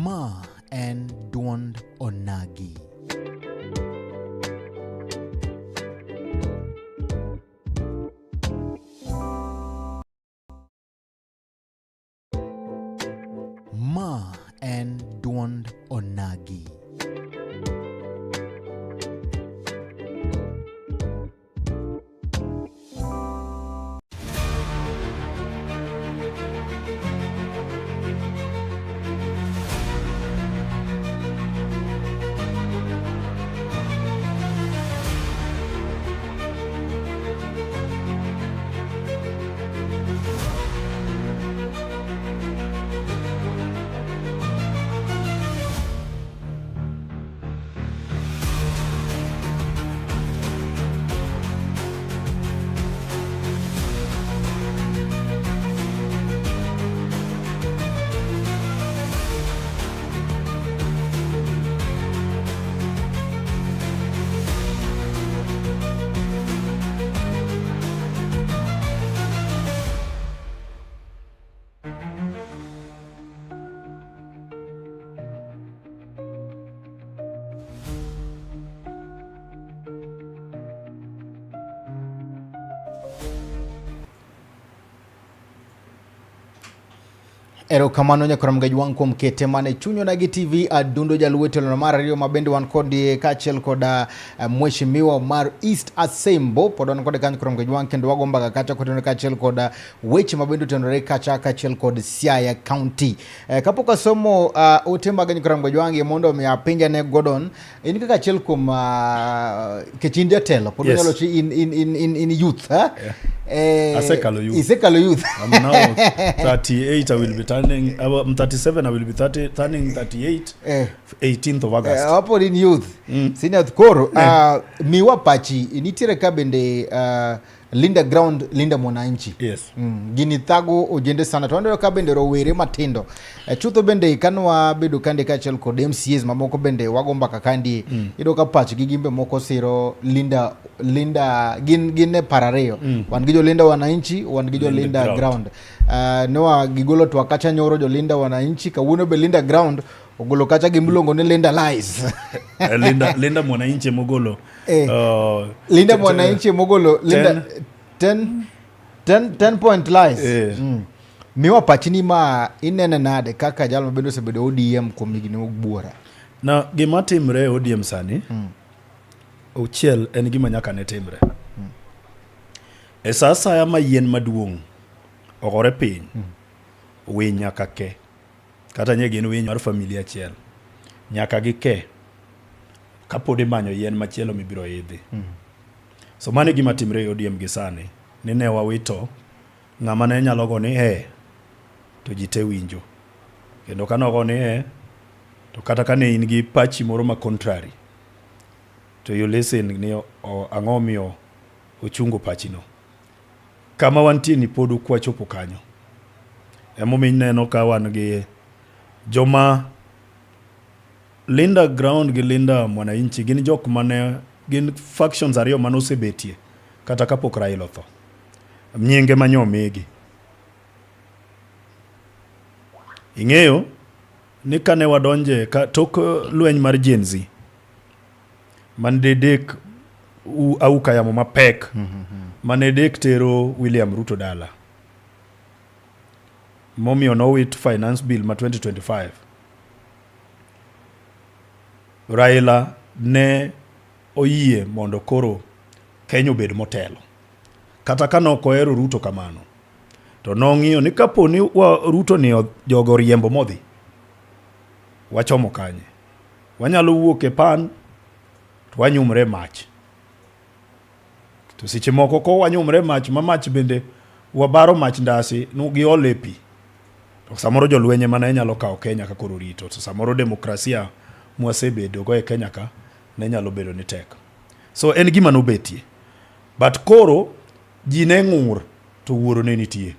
Ma en duond Onagi. Ma en duond Onagi. Erokamano nyakora Mgaj wang' kuom kete mane chuny Onagi TV adundo jaluo telo mar ariyo ma bende wan kodi kaachiel koda mheshimiwa mar East Asembo pod wan kode kanyo nyakora Mgaj wang' kendo wago mbaka kacha kotenore kaachiel koda weche ma bende otenore kacha kaachiel kod Siaya County. Kapok asomo ote mag nyakora Mgaj wang' mondo omi apenja ne Gordon, in kaka achiel kuom kech in jatelo pod Yes. inyalo chi in youth eh? Yeah. Eh, Asekalo youth. Isekalo youth. I'm now 38. I will be turning. I'm 37. I will be 30, turning 38. Eh. 18th of August. Eh, wapo in youth. Senior koro miwa pachi nitiere ka bende Linda Ground Linda Mwananchi. Yes. Gini thago ojende sana to waneno ka bende rowere matindo chutho bende kanwa bedo kande kaachiel kod MCAs mamoko bende wago mbaka kandi iyudo ka pachgi gimbe moko siro Linda Linda gin e par ariyo wan gi jo Linda Wananchi wan gi jo Linda Linda Ground. Ground. Noa gigolo twak kacha nyoro jo Linda Wananchi kawuono be Linda Ground ogolo kacha gimiluongo ni Linda Lies. Linda Mwananchi mogolo. Eh. Linda Mwananchi mogolo Linda 10. 10 point lies. Eh. Miwa pachni ma inene nade kaka jal mabende osebedo ODM kuom higni buora. Na gima timre e ODM sani auchiel en gima nyaka ne timre. E sa asaya ma yien maduong' ogore piny, winy nyaka ke. Kata nye gin winy mar familia achiel. Nyaka gike kapod imanyo yien machielo mibiro idhi. So mano e gima timre e ODM gi sani, ni ne wawito ng'ama ne nyalo go ni e to ji te winjo. Kendo ka nogo ni e to kata ka ne in gi pachi moro ma contrary to you listen ni ang'o miyo ochungo pachino. Kama wantie ni pod ok wachopo kanyo. Emomiyo ineno ka wan gi joma Linda Ground gi Linda Mwananchi gin jok mane gin factions ariyo mane osebetie kata kapok Raila otho. Nyinge manye omigi. Ing'eyo ni kane wadonje ka tok lweny mar Gen Z mane dedek auka yamo mapek mane dek tero William Ruto dala momiyo nowit finance bill ma 2025 Raila ne oyie mondo koro Kenya obed motelo. Kata ka nok ohero Ruto kamano, to nong'iyo ni kapo ni Ruto ni jogo oriembo modhi, wachomo kanye? Wanyalo wuok e pan to wanyumre e mach. To seche moko ko wanyumre e mach ma mach bende wabaro mach ndasi giol e pi. To samoro jolweny ema ne nyalo kawo Kenya ka koro rito. To samoro demokrasia mwasebedo go e Kenya ka ne nyalo bedo ni tek. So en gima nobetie. But koro ji ne ng'ur to wuoro ne nitie.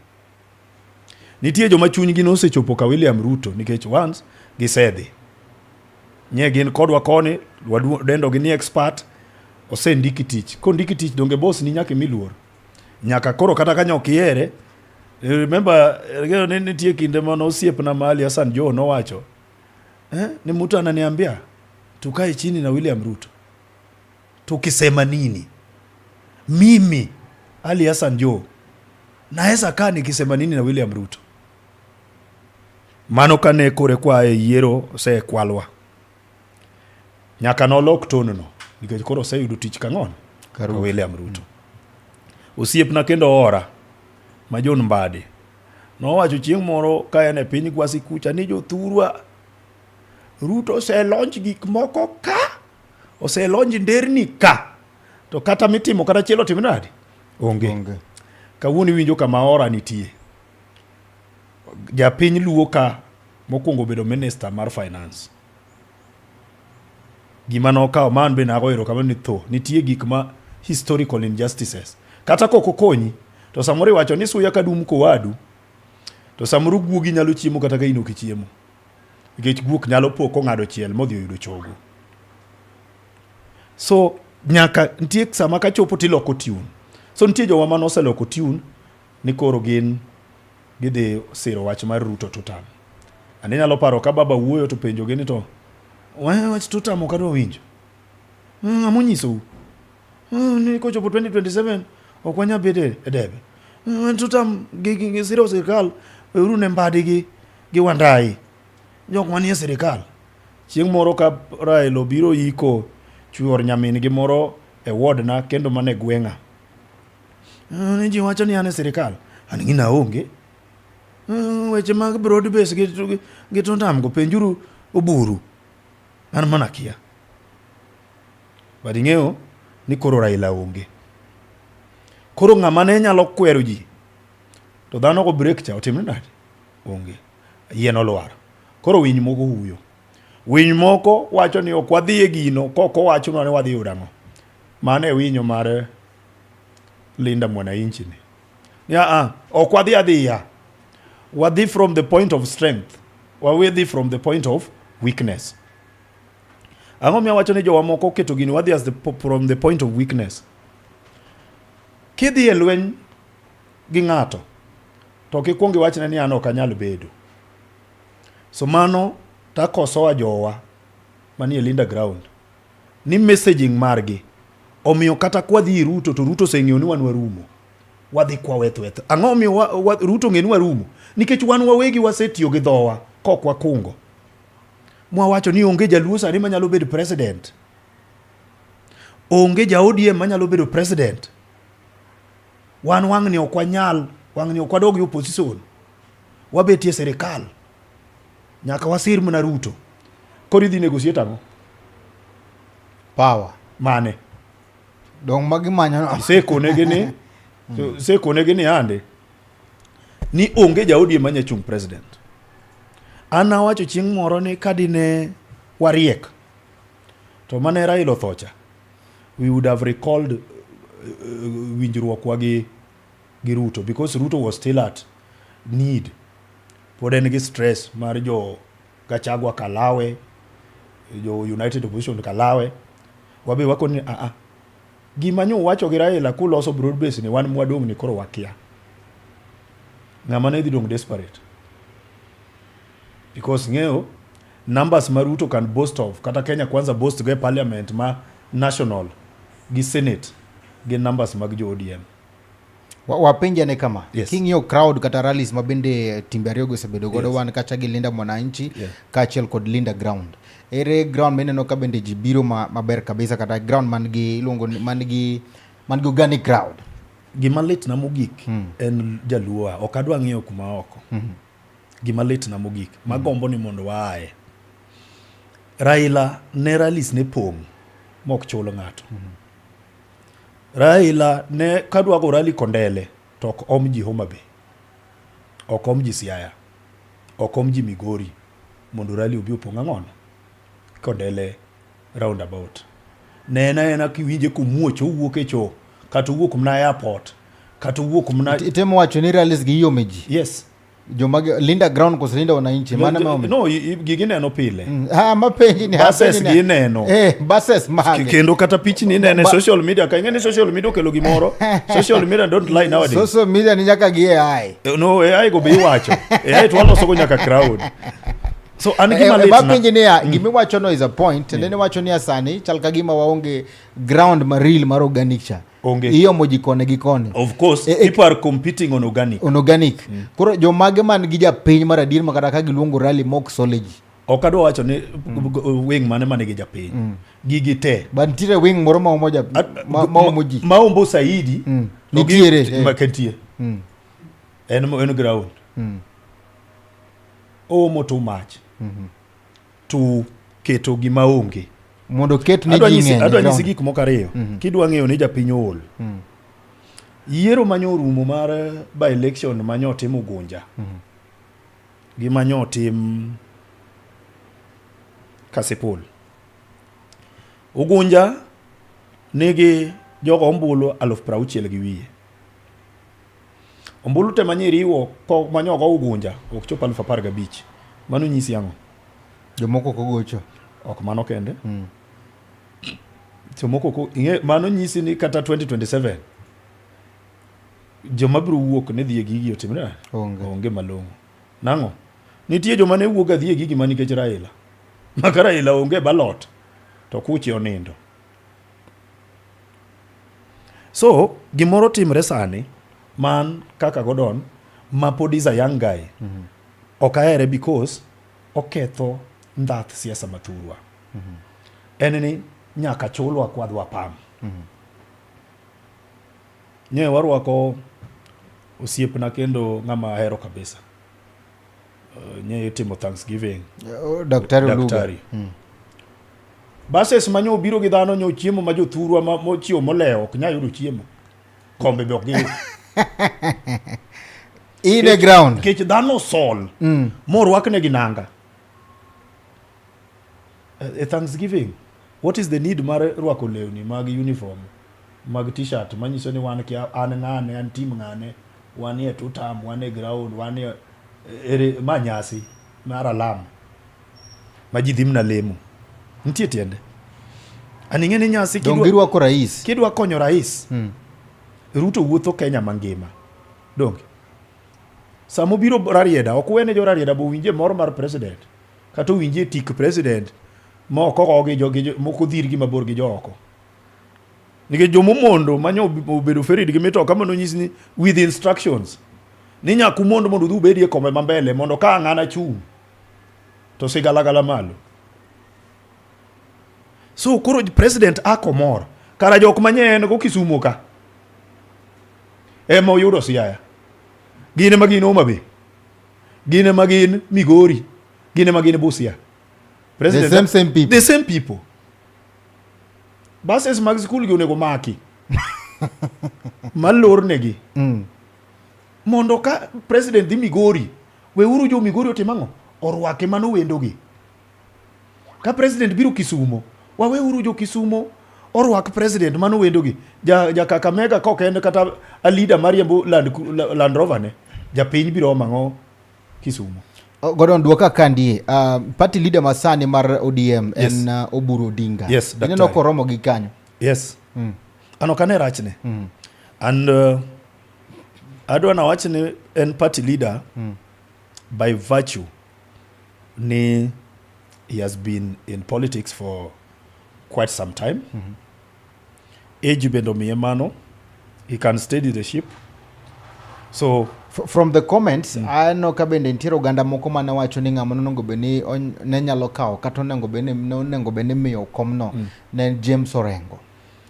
Nitie joma chunygi nosechopo ka William Ruto nikech once gisedhi. Nye gin kodwa koni, wadendo gi ni expert, osendiki tich. Kondiki tich donge boss ni nyaka imi luor. Nyaka koro kata ka nyok ihere, remember, ni nitie kinde mane osiepna ma Ali Hassan Joho nowacho Eh, ni mtu ananiambia tukae chini na William Ruto. Tukisema nini? Mimi Ali Hassan Joho naweza kaa nikisema nini na William Ruto? Mano kane kore kwa e yiero osekwalwa. Nyaka nolok tone no nikech koro oseyudo tich kang'ono ka William Ruto. Osiepna kendo ora ma John Mbadi nowacho chieng' moro ka en e piny Gwasi kucha ni jothurwa Ruto oselaunch gik moko ka oselaunch nderni ka to kata mitimo kata chielo otim nade onge. Onge. Kawuono iwinjo kama ora nitie. Japiny Luo ka mokwongo obedo minister mar finance. Gima nokawo ma an be nago erokamano ni tho nitie gik ma historical injustices kata kok okonyi to samoro iwacho ni suya kadum kowadu to samoro guogi nyalo chiemo kata ka in ok ichiemo nikech guok nyalo po kong'ado chiel modhi oyudo chogo so nyaka nitie sama kachopo tiloko tune so nitie jowa mane oseloko tune ni koro gin gidhi siro wach mar Ruto two term. And inyalo paro ka baba wuoyo to penjogi ni to wach two term ok adwa winjo. Ng'ama onyisou? Ni kochopo 2027 ok wanyal bedo e debe. Two term gi siro sirkal weuru ne Mbadi gi Wandayi. Jok manie sirkal. Chieng' moro ka Raila obiro yiko chuor nyamin gi moro e ward na kendo mana e gweng'a. Ni ji wacho ni an e sirkal. An gina onge. Weche mag broad base gi two term go penjuru Oburu. An mana kia. But ing'eyo ni koro Raila onge. Koro ng'ama ne nyalo kwero ji to dhano go break cha otimre nade? Onge. Yien olwar. Koro winy moko huyo. Winy moko wacho ni ok wadhi e gino kok owachonwa ni wadhi yudo ang'o. Mano e winyo mar Linda Mwananchi ni. Ni a ok wadhi adhiya. Wadhi from the point of strength. Wawadhi from the point of weakness. Ang'o miyo awacho ni jowa moko oketo gini wadhi as the, from the point of weakness. Kidhi e lweny gi ng'ato to ok ikwong iwachne ni an ok anyal bedo. So mano takosowa jowa manie Linda ground ni messaging margi omiyo kata kwadhi ir Ruto to Ruto oseng'eyo ni wan warumo. Wadhi kwa weth weth. Ang'o omiyo Ruto ong'eyo ni warumo? Nikech wan wawegi wasetiyo gi dhowa kok wakungo. Mwawacho ni onge jaluo sani manyalo bedo president. Onge ja ODM manyalo bedo president. Wan wang'ni ok wanyal, wang'ni ok wadog e opposition. Wabetie sirikal. Nyaka wasir mana Ruto. Koro idhi negotiate ang'o? Power. Mane? Dong magi manyo no. Isekonegi ni isekonegi ni ande ni onge ja ODM manya chung president. An awacho chieng' moro ni kadine wariek to mane Raila othocha we would have recalled winjruokwa gi Ruto because Ruto was still at need. Pod en gi stress mar jo Gachagua kalawe, jo United Opposition kalawe. Wabe wakoni a a gima nyo wacho gi Raila kuloso broad base ni wan mwadong' ni koro wakia. Ng'ama ne dhi dong' desperate. Because ng'eyo numbers ma Ruto can boast of kata Kenya Kwanza boast go e parliament ma national gi senate gin numbers mag jo ODM. Wapenje ne kama. Yes. King'iyo crowd kata rallies ma bende timbe ariyogo osebedo godo Yes. wan kacha gi Linda Mwananchi Yeah. kaachiel kod Linda Ground. Ere ground mineno ka bende ji biro maber kabisa kata ground man gi iluongo ni man gi organic crowd. Gima litna mogik en jaluo ok adwa ng'iyo kuma oko. Gima litna mogik magombo ni mondo waaye. Raila ne rallies ne pong' mok chul ng'ato. Raila ne kadwa go rally Kondele to ok om ji Homa Bay. Ok om ji Siaya. Ok om ji Migori mondo rally obi opong' ang'ono. Kondele roundabout. Ne en aena kiwinje komuoch owuok e choo kata owuok mana airport kata owuok mana Itemo wacho ni rallies gi iome ji. Yes. Joma Linda Ground koso Linda Wananchi mano ma ome. No, gigi neno pile. Ah, mapenji ni Buses apenji ni- gi ineno. Buses mage. Kendo kata pichni ineno e social media ka ing'e ni social media okelo gimoro. Social media don't lie nowadays. Social media ni nyaka gi AI. No, AI go be iwacho. AI to waloso go nyaka crowd. So an gima lit na. Penji niya, gima iwacho no is a point. Mm. Nene wacho niya sani chal ka gima waonge ground ma real mar organic cha. Onge. Iomo ji koni gi koni. Of course, people are competing on organic. On organic. Koro jomage man gi japiny mar adier ma kata ka giluongo rally mok sole ji. Ok adwa wacho ni wing mane ma nigi japiny. Gigi te. Ba nitiere wing moro ma omo ma omo ji. Ma ombo saidi. To gi- Nitiere, eh. Ma kentie. En ground. Omo too much. To keto gima onge. Mondo ket ne Adwa ji nyisi ng'eny. adwa nyisi ground. gik moko ariyo. Kidwa ng'eyo ni japiny ool. Yiero manyo orumo mar by election manyo otim Ugunja. Gi manyo otim Kasipul. Ugunja nigi jogo ombulu 60,000 gi wiye. Ombulu te manye riwo ko manyo go Ugunja ok chop 15,000. Mano nyisi ang'o? Jomoko ok ogocho. Ok mano kende. Jomoko ok ing'e mano nyisi ni kata 2027 joma biro wuok ne dhi e gigi otimre nade? Onge. Onge malong'o. Nang'o? Nitie joma ne wuok ga dhi e gigi ma nikech Raila. Maka Raila onge ballot to kuche onindo. So gimoro timre sani man kaka Gordon ma pod is a young guy. Ok ahere because oketho ndhath siasa mathurwa. En ni nyaka chulwa kwadhwa pam. Nye warwako osiepna kendo ng'ama ahero kabisa. Nye itimo Thanksgiving. Daktari Oluga. Daktari. Buses manyo obiro gi dhano nyo chiemo ma jothurwa ma mochiwo molewo ok nyal yudo chiemo. Kombe be ok giyud. In the ground. Nikech dhano sol. Morwaknegi nanga. E Thanksgiving, what is the need mar rwako lewni mag uniform, mag t-shirt manyiso ni wan kia an ng'ane, an team ng'ane, wan e tutam, wan e ground, wan e ere ma nyasi mar alam ma ji dhi mana lemo. Nitie tiende. An ing'e ni nyasi Dong girwako rais. Kidwa konyo rais, Ruto wuotho Kenya mangima. Donge? Sama obiro Rarieda, ok wene jo Rarieda bo winje mor mar president. Kata owinje tik president ma ok ogogi jo, gi moko dhir gi mabor gi jo oko. Nikech jomomondo manyo obedo ferried gi mitoka mano nyisi ni with instructions ni nyaka umond mondo udhi ubedie kombe ma mbele mondo ka ng'ana chung' to sigalagala malo. So koro president ako mor kara jok manye en go Kisumo ka ema oyudo Siaya, gin ema gin Homa Bay, gin ema gin Migori, gin ema gin Busia. The same same people. The same people. Buses mag skul gi onego maki malornegi mondo ka president dhi Migori, weuru jo Migori otim ang'o? Orwake mano wendogi. Ka president biro Kisumo, waweuru jo Kisumo orwak president mano wendogi. Ja Kakamega kok en kata a leader mariembo Land Rover ne, japiny biro omo ang'o Kisumo. Gordon duoka kandie. Party leader masani mar ODM Yes. en Oburu Odinga. Yes, Ineno daktari. koromo gi kanyo. Yes. An ok ane rachne. And adwa nawach ni en party leader by virtue ni he has been in politics for quite some time. Age bende omiye mano. He can steady the ship. So From the comments, aneno ka bende nitiere oganda moko mane wacho ni ng'ama nonego bed ni ne nyalo kawo kata onego bed ni ne onego bed ni miyo komno ne en James Orengo.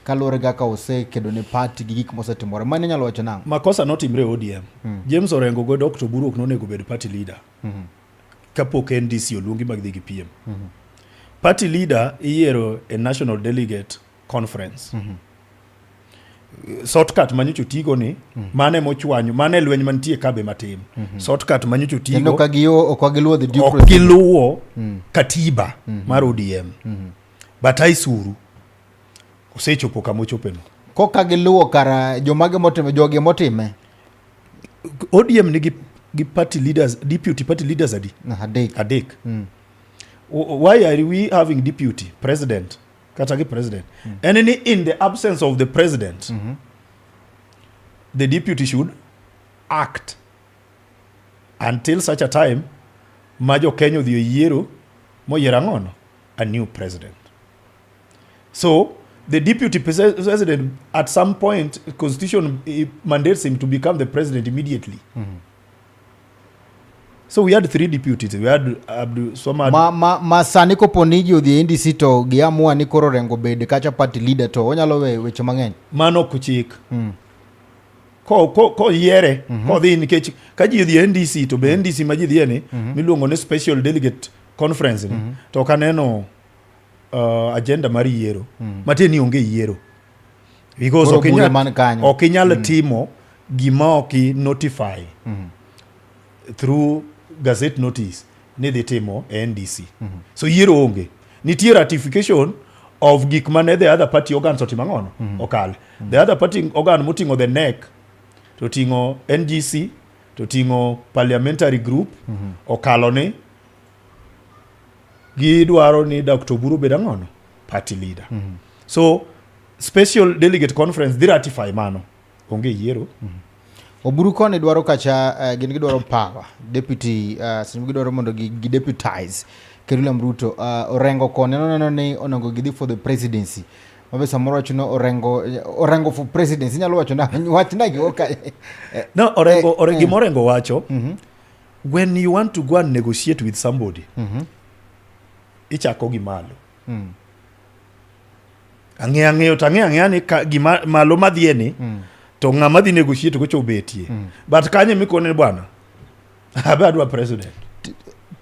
Kaluwore kaka osekedo ne party gi gik mosetimore. Mano inyalo wacho nang'o? Makosa notimre e ODM. James Orengo go Dr. Oburu ok nonego bed party leader. Kapok NDC oluongi mag dhi gi PM. Party leader iyiero e National Delegate Conference. Shortcut manyocha otigo ni mane mochwanyo mane lweny mantie kabe matin. Shortcut manyocha Kendo otigo ka giyo ok giluwo the due ok procedure. giluwo katiba mar ODM. But aisuru osechopo kama ochopeno. Koka giluwo kara jomage motime jogi motime. ODM nigi gi party leaders, deputy party leaders adi? Adek. Adek. Why are we having deputy president? Kata gi president. En ni in the absence of the president, the deputy should act until such a time Ma jo Kenya odhi oyiero moyiero ang'ono? A new president. So the deputy president at some point constitution mandates him to become the president immediately. So we had three deputies. We had Abdul Swamad. Ma sani kopo ni ji odhi e NDC to giamua ni koro Orengo bed kacha party leader to onyalo we weche mang'eny. Mano ok chik. Ko yiere kodhi nikech ka ji odhi e NDC to be NDC ma ji dhiye ni miluongo ni special delegate conference ni to ok aneno agenda mar yiero. Matiende ni onge yiero. Because Koro ok bure inyal man kanyo. ok inyal timo gima ok i notify through gazette notice ni dhi timo e NDC. So yiero onge. Nitie ratification of gik mane the other party organs otimo ang'ono? Okal. The other party organ moting'o the NEC to ting'o NGC to ting'o parliamentary group okalo ni gidwaro ni Dr. Oburu obed ang'ono? Party leader. So special delegate conference dhi ratify mano. Onge yiero. Oburu koni dwaro kacha gin gidwaro power deputy seche gidwaro mondo gi deputize Ker William Ruto. Orengo koni noneno ni onego gidhi for the presidency mabe samoro wacho ni Orengo for presidency inyalo wacho na wachna gigo ka No, Orengo, Orengo, gima Orengo wacho, when you want to go and negotiate with somebody, ichako gi malo. Ang'eyo ang'eyo to ang'eyo ang'eya ni ka, gima malo madhiye ni, to ng'ama dhi negotiate gocho obetie. But kanye mikone ni bwana, abe adwa president.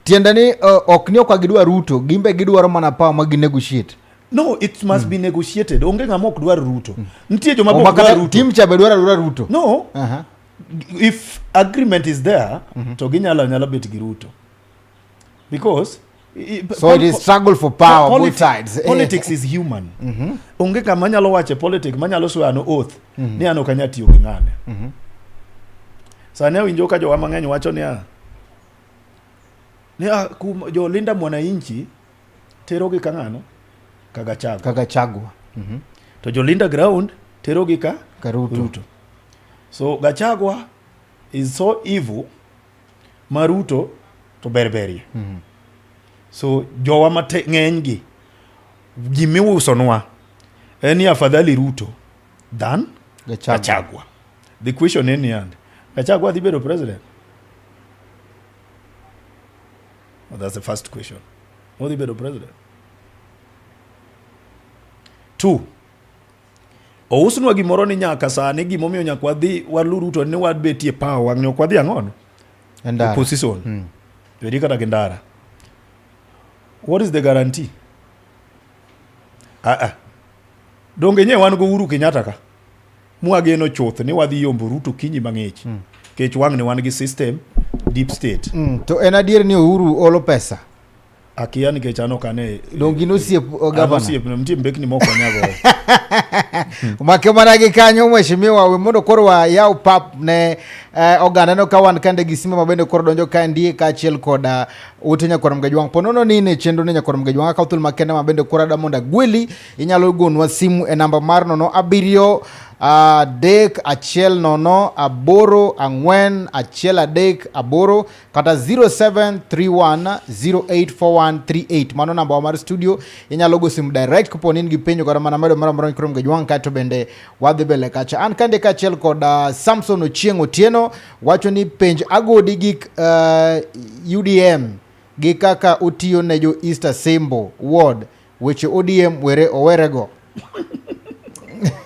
Tiende ni ok ni ok gidwa Ruto, gimbe gidwaro mana power ma gi negotiate. No, it must be negotiated. Onge ng'ama ok dwar Ruto. Nitie joma O ok dwar makata Ruto. tim cha be dwaro adwara Ruto. No, if agreement is there, to ginyalo anyala bet gi Ruto. Because So it is struggle for power both sides. Politics is human. Onge kama nyalo wache politics manyalo swear an oath ni an ok anyal tiyo gi ng'ane. Sani awinjo ka jowa mang'eny wacho niya ni kum, jo Linda Mwananchi terogi ka ng'ano? Ka Gachagua. Ka Gachagua. To jo Linda Ground terogi ka Ka Ruto. Ruto. So Gachagua is so evil ma Ruto to berberie. So jowa mate ng'eny gi gimiusonwa en ni afadhali Ruto than Gachagua. Gachagua. The question en ni and Gachagua dhi bedo president? Well, that's the first question. Odhi bedo president? Two, ousnwa gimoro ni nyaka sani gimomiyo nyaka wadhi walu Ruto ni wabetie power wang'ni ok wadhi ang'ono E ndara. opposition mm. Bedi kata gi ndara. What is the guarantee? Ah, ah. Donge nye wan go Uhuru Kenyatta ka mwageno chuth ni wadhi yombo Ruto kinyi mang'ich kech wang'ni wan gi system deep state. To en adier ni Uhuru olo pesa. Akia nikech an ok ane Donge in osiep an gavana? osiepne nitie mbekni mok wanyago. Make mana gi kanyo mheshimiwa, we mondo koro wayaw pap ne oganda no ka wan kande gi simba mabende koro donjo ka ndie kaachiel koda ute nyakwar Mgajwang'. Po nono ni ne chenro ne nyakwar Mgajwang' akaw thuolo makende mabende koro adwa mondo agweli, inyalo gonwa simu e namba mar 0 7 3 1 0 8 4 1 3 8 kata 0731084138. Mano namba wa mar studio, inyalo go simu direct kopo ni in gi penjo kata mana medo moro amora nyakwar Mgajwang', kaeto bende wadhi mbele kacha. An kande kaachiel kod Samson Ochieng' Otieno wacho ni penj Agodi gik UDM gi kaka otiyo ne jo East Asembo Ward, weche ODM were owerego.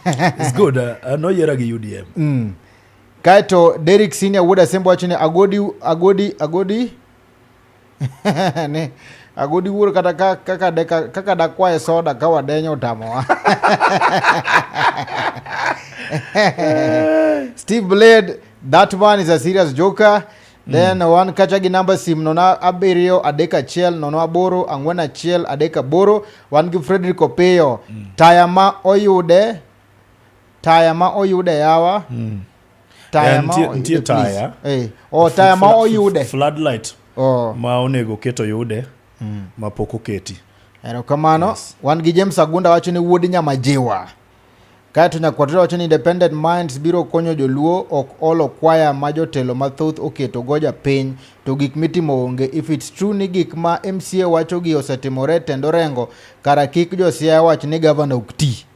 It's good. Noyiera gi UDM. Kaeto Derrick Senior wuod Asembo wacho ni Agodi Agodi Agodi ne Agodi wuoro kata ka, kaka de, kaka dakwaye soda ka wadenyo otamowa. Steve Blade, that one is a serious joker. Then wan kacha gi namba sim 0 7 3 1 0 8 4 1 3 8. Wan gi Frederick Opiyo. Taya ma oyude, taya ma oyude yawa. Taya ma oyude, Nitie please. taya. Oh, taya ma oyude. Floodlight Oh. ma onego ket oyude ma pok oketi. Erokamano. Yes. Wan gi James Agunda wacho ni wuod Nyamajiwa. Kaeto Nyakwatore wacho ni independent minds biro konyo joluo ok olo kwaya ma jotelo mathoth oketo goja piny to gik mitimo onge. If it's true ni gik ma MCA wacho gi osetimore tend Orengo, kara kik jo Siaya wach ni gavana ok ti.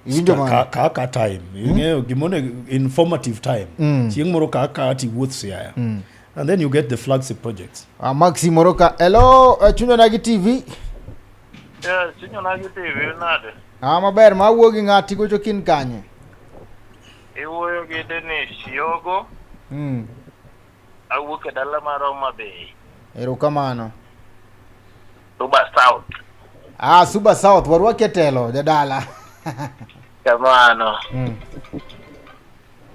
Iwinjo mano? Ka ka, ka time. Ing'eyo gimone informative time. Chieng' moro ka ka tiwuoth Siaya. And then you get the flagship projects. Ah, Maxi moro ka. Hello, Chuny Onagi TV. Yes, Chuny Onagi TV nade? Ah, maber, ma wuo gi ng'ati gocho kin kanye? Iwuoyo gi Dennis Yogo, awuok e dala mar Homa Bay, Erokamano. Suba South. Ah, Suba South, warwaki e telo, jadala. Kamano.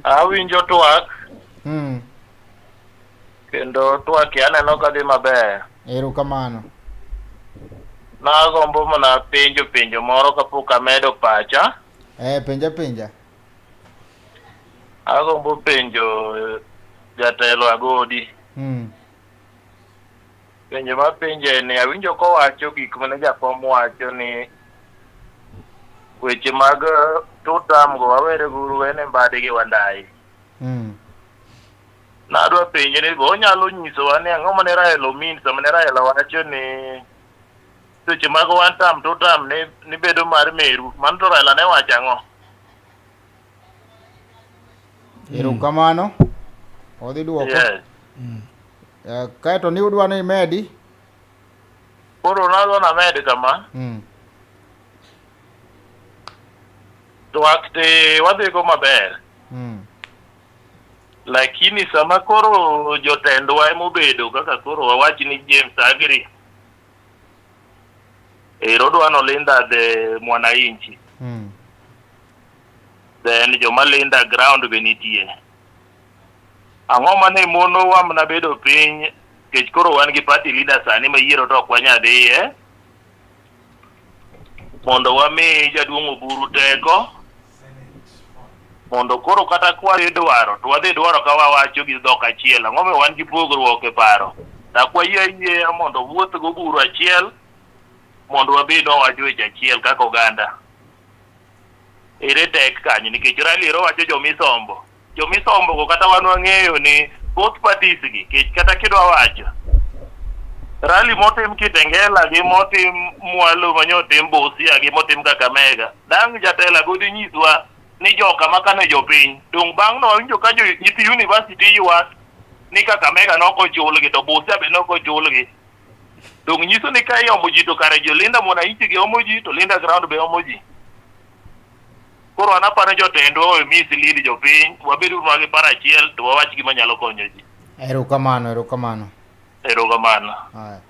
Awinjo twak kendo twak aneno ka dhi maber. Erokamano. Nagombo mana penjo penjo moro kapok amedo pacha. Eh, penja penja. Agombo penjo jatelo Agodi. Penjo mapenje ni awinjo kowacho gik mane jakom wacho ni weche mag two term go wawere guru wene Mbadi gi Wandayi. Nadwa penje ni be onyalo nyisowa ni ang'o mane Raila omin sama ne Raila wacho ni seche mag one term two term ni, ni bedo mar meru. Mano to Raila ne wacho ang'o? Erokamano. Odhi duoko. Yes. Kaeto ni udwa ni imedi? Koro nadwa named kama. Twak te wadhigo maber. Lakini sama koro jotendwa emobedo kaka koro wawach ni James Agri ero dwa nolinda the mwananchi. Then joma linda ground be nitie. Ang'o mane monowa mana bedo piny kech koro wan gi party leader sani ma yiero to ok wanyal dhiye mondo wami jaduong' Oburu teko mondo koro kata kwadhi dwaro to wadhi dwaro ka wawacho gi dhok achiel. Ang'o momiyo wan gi pogruok e paro? Dak wayie ayieya mondo wuoth go Oburu achiel mondo wabed wawacho weche achiel kaka oganda. Ere tek kanyo nikech rally ero wacho jomisombo. Jomisombo go kata wan wang'eyo ni both parties gi kech kata kidwa wacho rally motim Kitengela gi motim mwalo manyotim Busia gi motim Kakamega dang' jatelo Agodi nyiswa ni joka makane jopiny dong' bang' no wawinjo ka jo nyithi university ywak ni Kakamega nok ochulgi to Busia be nok ochulgi dong' nyiso ni ka iomo ji to kare jolinda mwananchi gi omo ji to Linda ground be omo ji. Koro an aparo jotendwa owe mislead jopiny, wabed uru gi paro achiel to wawach gima nyalo konyo ji. Erokamano, erokamano. Erokamano. Haya.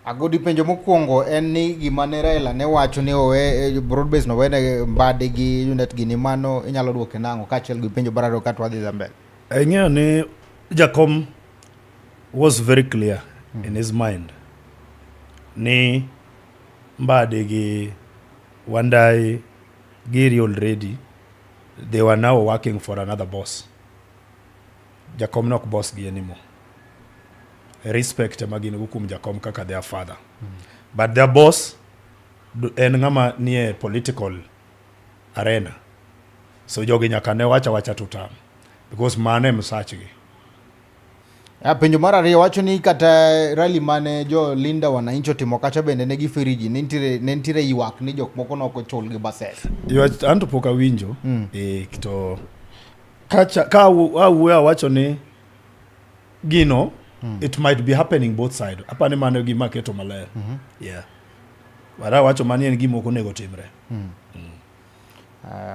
Agodi penjo mokwongo en ni gima ne Raila ne wacho ni owe broad base no wene Mbadi gi Junet gini mano inyalo duoke nang'o kaachiel gi penjo mar ariyo kato wadhi mbele. Ing'eyo ni Jakom was very clear in his mind ni Mbadi gi Wandayi giri already they were now working for another boss. Jakom nok boss gi anymore. Respect ema gin go kuom Jakom kaka their father. But their boss en ng'ama nie political arena. So jogi nyaka ne wacha wacha to tam because mano e msachgi. Ah, penjo mar ariyo wacho ni kata rally mane jo Linda Wananchi otimo kacha bende ne gifiriji ne nitiere ywak ni jok moko nok ochul gi bases. Ywach anto pok awinjo. E, to kacha ka awuoyo awacho ni gino it might be happening both side. Apani mano gima keto maler. Yeah. But awacho mani en gima ok onego timre.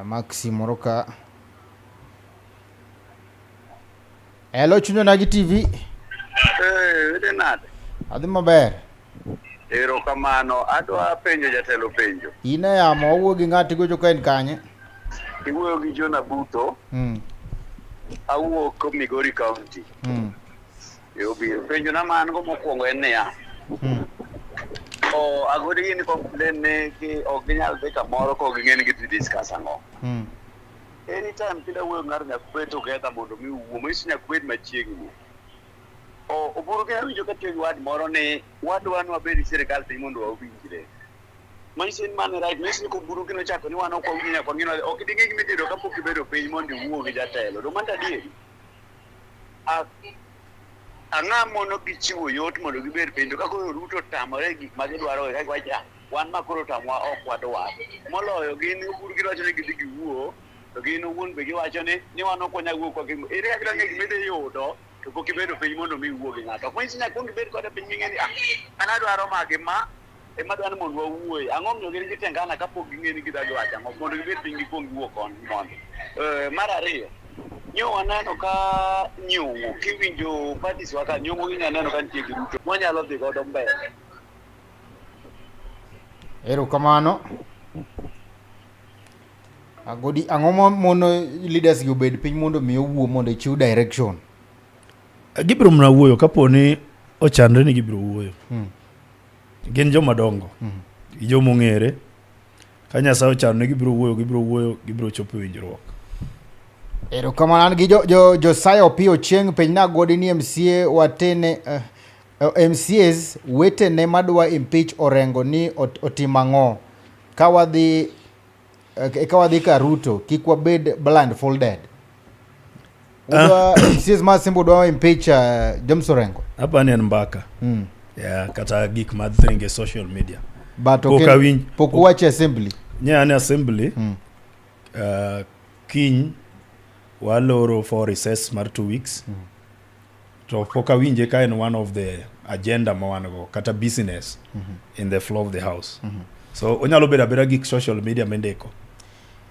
Maxi moro ka. Hello Chuny Onagi TV. Eh, idhi nade? Adhi maber. Erokamano. Adwa penjo jatelo penjo. In e yamo wawuo gi ng'ati gocho ka en kanye? Iwuoyo gi John Abuto. Awuok Migori County. E obiro. Penjo na ma an go mokwongo en niya. O agodi gini complain ni ki ok ginyal dhi kamoro ka ok ging'e ni gidhi discuss ang'o. Anytime kida wuoyo ng'ato nyaka ubed together mondo mi uwuo, manyiso nyaka ubed machiegni. O Oburu gi awinjo ka tiyo gi word moro ni wadwa ni wabed gi sirikal piny mondo wawinjre. Manyiso ni mano e right, manyiso ni koburu gino chako ni wan ok wawinj nyaka wang'e ni ok ding'e gima idhi yudo kapok ibedo piny mondo iwuo gi jatelo. Donge mano to adieri? Ang'a mono gi chiwo yot mondo gibed piny to ka koro Ruto otamore gik ma gidwaro ka giwacho ah, wan ma koro otamowa ok wadwar. Moloyo gin Oburu giwacho ni gidhi giwuo to gin owuon be giwacho ni ni wan ok wanyal wuo kwa ere kaka idwa ng'e gima idhi yudo to pok ibedo piny mondo mi iwuo gi ng'ato. Ok manyiso ni nyaka ikuong ibed kode piny ming'e ni ah, an adwaro ma gi ma ema adwa ni mondo wawuoye. Ang'o momiyo gin gitengana kapok ging'e ni gidwa giwacho ang'o mondo gibed piny gikuong giwuo koni mondo. Mar ariyo, nyo waneno ka nyong'o kiwinjo parties wa ka nyong'o inya neno ka nitie gi Ruto mwanyalo dhi godo mbele. Erokamano. Agodi, ang'o ma mono leaders gi obed piny mondo mi owuo mondo ichiw direction? Gibiro mana wuoyo kapo ni ochanre ni gibiro wuoyo. Gin joma dongo. Gi joma ong'ere. Ka Nyasaye ochano ni gibiro wuoyo, gibiro wuoyo, gibiro chopo e winjruok. Erokamano an gi jo, jo, Josiah Opiyo Chieng' penj na Godi ni MCA watene MCAs wetene madwa impeach Orengo ni otim ang'o? Ka wadhi ka wadhi ka Ruto kik wabed blindfolded. Udwa MCAs ma Simba dwa impeach James Orengo. Hapa ni en mbaka. Yeah, kata gik ma ringe social media. But Pok ok awinj- pok uwacho assembly. Nye an e assembly kiny waloro for recess mar 2 weeks. To pok awinje ka en one of the agenda ma wan go kata business in the floor of the house. So onyalo bedo abeda gik social media mindiko.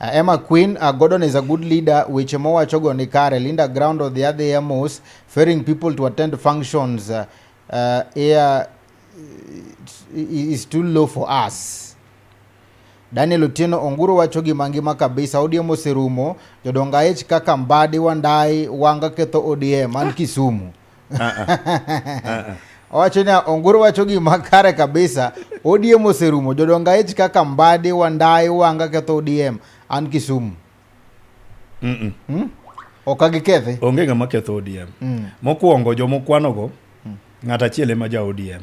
Emma Queen, Gordon is a good leader. Weche mowacho go ni kare. Linda Ground odhi adhiya mos, ferrying people to attend functions here is too low for us. Daniel Otieno Onguro wacho gima ngima kabisa. ODM oserumo. Jodongo aich kaka Mbadi, Wandai, Wanga ketho ODM an Kisumu. Owacho ni Onguro wacho gima kare kabisa. ODM oserumo. Jodongo aich kaka Mbadi, Wandai, Wanga ketho ODM an Kisumu. Ok agikethe. Onge ng'ama ketho ODM. Mokwongo jomokwanogo ng'at achiel ema ja ODM.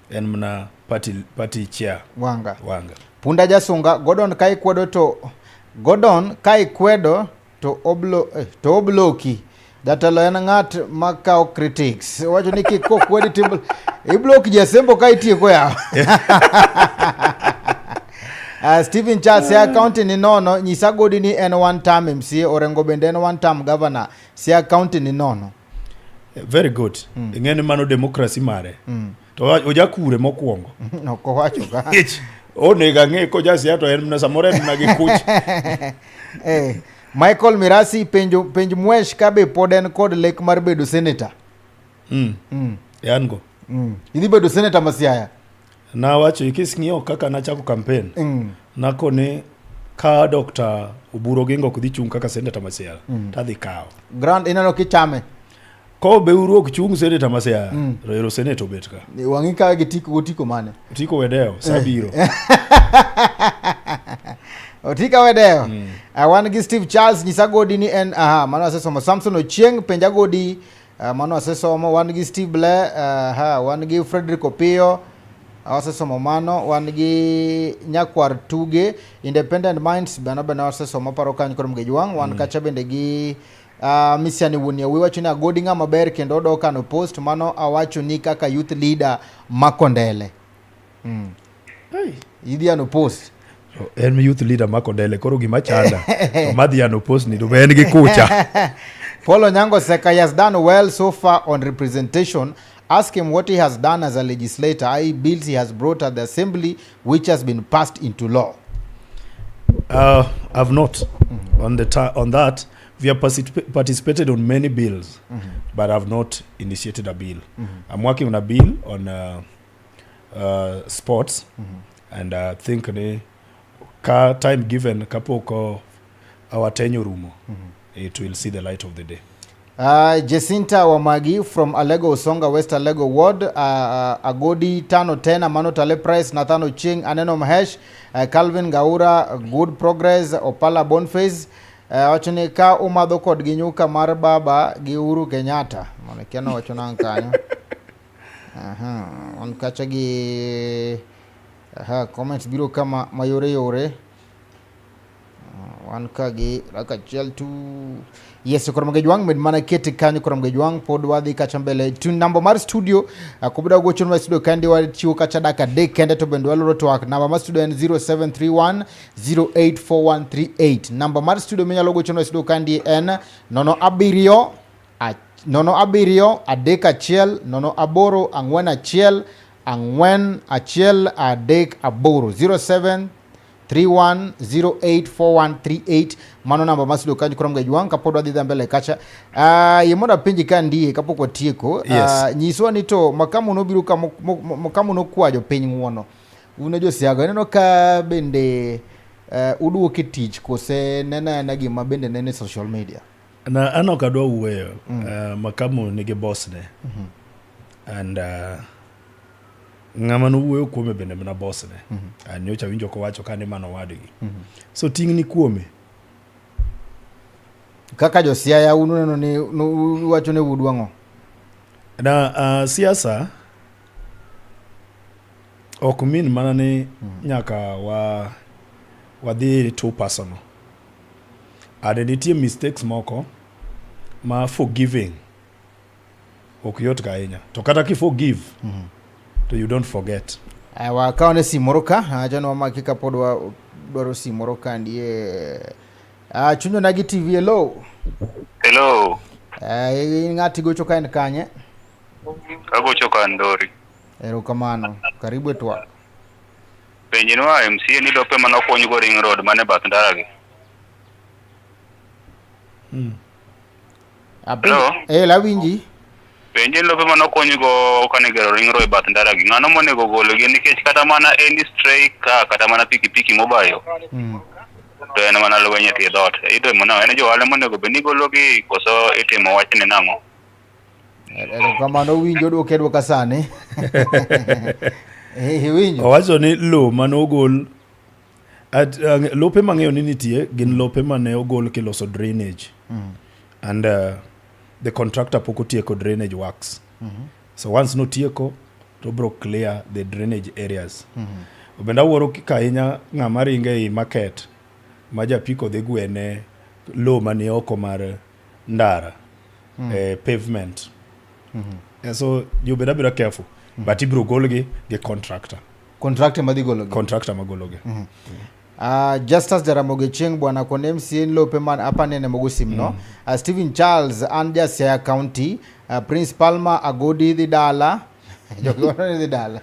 En mana party chair Wanga. Wanga. Punda Jasunga, Gordon ka ikwedo to Gordon ka ikwedo to oblo to obloki. Jatelo en ng'at makawo critics. Owacho ni kik kokwedi to iblock Jasembo ka itieko yawa. Stephen Charles, Siaya County ni nono, nyisa Godi ni en one term MCA, Orengo bende en one term governor. Siaya County ni nono. Very good. Ing'e ni mano democracy mare. To ojakure mokwongo. Ok owacho ka. Nikech onego ang'e koja Siaya to en mana samoro en mana gi kuch. Michael Mirasi penjo penj Mwesh ka be pod en kod lek mar bedo senator. An go. Idhi bedo senator ma Siaya. Nawacho kising'iyo kaka nachako campaign. Nakone ka Dr. Oburu Oginga ok dhi chung' kaka senator ma Siaya, tadhi kawo. Grand ineno kichame. Ko be uru ok chung' senator ma Siaya, to ero senator obet ka. Wang'i kawe gi tiko gotiko mane? Otiko Wedeo, sabiro. Otika Wedeo. Wan gi Steve Charles nyisa Godi ni en aha mano asesomo. Samson Ochieng penja Godi mano asesomo. Wan gi Steve Blair aha wan gi Frederick Opiyo asesomo mano. Wan gi Nyakwar Tuge Independent Minds bende bende asesomo paro kanyo kod Mgejwang. Wan kacha bende gi Misiani Wuon Yawi wacho ni Agodi ng'ama ber kendo odok kano post mano awacho ni kaka youth leader Makondele. Hey. Idhi ano post. En youth leader Makondele koro gima chanda. To madhi ano post ni to be en gi kucha. Paul Onyango Seka has done well so far on representation. Ask him what he has done as a legislator, i.e. bills he has brought at the assembly which has been passed into law. I've not. On that, we have participated on many bills, but I've not initiated a bill. I'm working on a bill on sports, and I think ni ka time given kapok our tenure rumo, it will see the light of the day. Jacinta Wamagi from Alego Usonga West Alego Ward, Agodi tano tena Mano Tale Price, Nathan Oching, Aneno Mahesh, Calvin Gaura, Good Progress, Opala Boniface, wacho ni ka umadho kodgi nyuka mar baba gi Uhuru Kenyatta. Mano kia nowacho nang' kanyo. Aha. Wan kacha gi aha, comments biro kama mayore yore. Wan ka gi raka achiel tu. Yes, koro mga jwang' med mana kete kanyo koro mga jwang' pod wadhi kacha mbele. Tu namba mar studio kubuda gocho mar studio kandi wachiwo kacha dakika adek kende to bende waloro twak. Namba mar studio en 0731 084138. Namba mar studio minyalo gocho mar studio kandi en 07 0 7 3 1 0 8 4 1 1 3 8 07 31084138 mano namba ma studio kanyo koro mgajwang' kapod wadhi dhi mbele kacha. Yie mondo apenji ka ndie kapok watieko. Yes. Nyiswa ni to makamu nobiro ka makamu nokwa jopiny ng'uono un e josiago ineno ka bende uduoke tich kose neno anena gima bende neno e social media? Na an ok adwa wuoyo. Makamu nigi boss ne. And ng'ama nowuoyo kuome bende mana boss ne. And nyocha awinjo kowacho ka ni mano owadgi. So ting' ni kuome. Kaka josiaya un uneno ni uwacho ne wuodu ang'o? Na siasa ok mean mana ni nyaka wa wadhi too personal. And nitie mistakes moko ma forgiving ok yot ga ahinya. To kata ki forgive to you don't forget. Aya, wakaw ne simu moro ka, acha ni wamaki kapod wadwaro simu moro ka ndie. Chuny Onagi TV, hello. Hello. In ng'ati gocho ka en kanye? Agocho ka Ndori. Erokamano. Karibu e twak. Penjnwa MCA ni lope mane okuny go ring road mane bath ndara gi. Hello? Awinji. Penje ni lope mane okuny go kane igero ring road e bath ndara gi. Ng'ano monego golgi nikech kata mana any stray car kata mana pikipiki mobayo to en mana lweny e tie dhoot. Itimo nang'o? En jo ohala monego bed ni gologi koso itimo wachni nang'o? Erokamano, winjo duoke duoka sani. Iwinjo? Owacho ni lowo mane ogol lope mang'eyo ni nitie gin lope mane ogol kiloso drainage. And the contractor pok otieko drainage works. So once notieko to obro clear the drainage areas. Bende awuoro ka ahinya ng'ama ringo ei market ma japiko dhi gwene lowo mani oko mar ndara, pavement. So you better be careful. But ibro golgi gi contractor. Contractor madhi gologi. Contractor magologi. Justus Jaramogi Chieng' bwana kon MCA lope man apa nene mogo simno. Stephen Charles an ja Siaya County. Prince Palmer Agodi dhi dala. Jogi wacho ni dhi dala.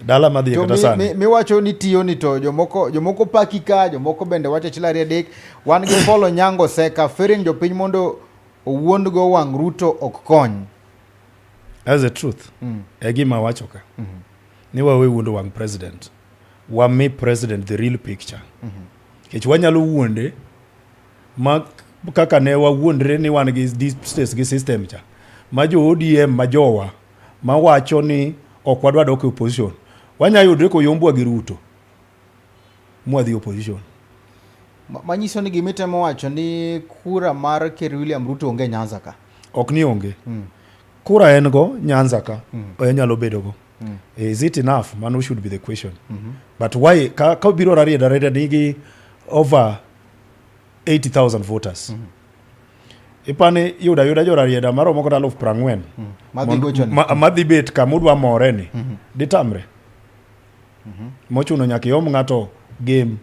Dala madhi To kata sani. Miwacho ni tiyo ni to jomoko paki ka, jomoko bende wacho achiel ariyo adek. Wan gi Paul Onyango Seka, fearing jopiny mondo owuond go wang' Ruto ok kony. That's the truth. E gima awacho ka. Ni wawe wuondo wang' president. Wami president the real picture. Nikech wanyalo wuonde ma kaka ne wawuondre ni wan gi deep states gi system cha. Ma jo ODM ma jowa ma wacho ni ok wadwa dok e opposition. Wanya yudre koyombwa gi Ruto. Mwadhi opposition. Manyiso ni gimitemo wacho ni kura mar Ker William Ruto onge Nyanza ka. Ok ni onge. Kura en go Nyanza ka. Onyalo bedo go. Is it enough? Mano should be the question. But why ka biro Rarieda, Rarieda nigi over 80,000 voters. Ipani yuda yuda jo Rarieda maromo kata 40,000. Madhi gocho ni. Madhi bet kamudwa more ni. Ditamre. Mochuno nyaka iom ng'ato game.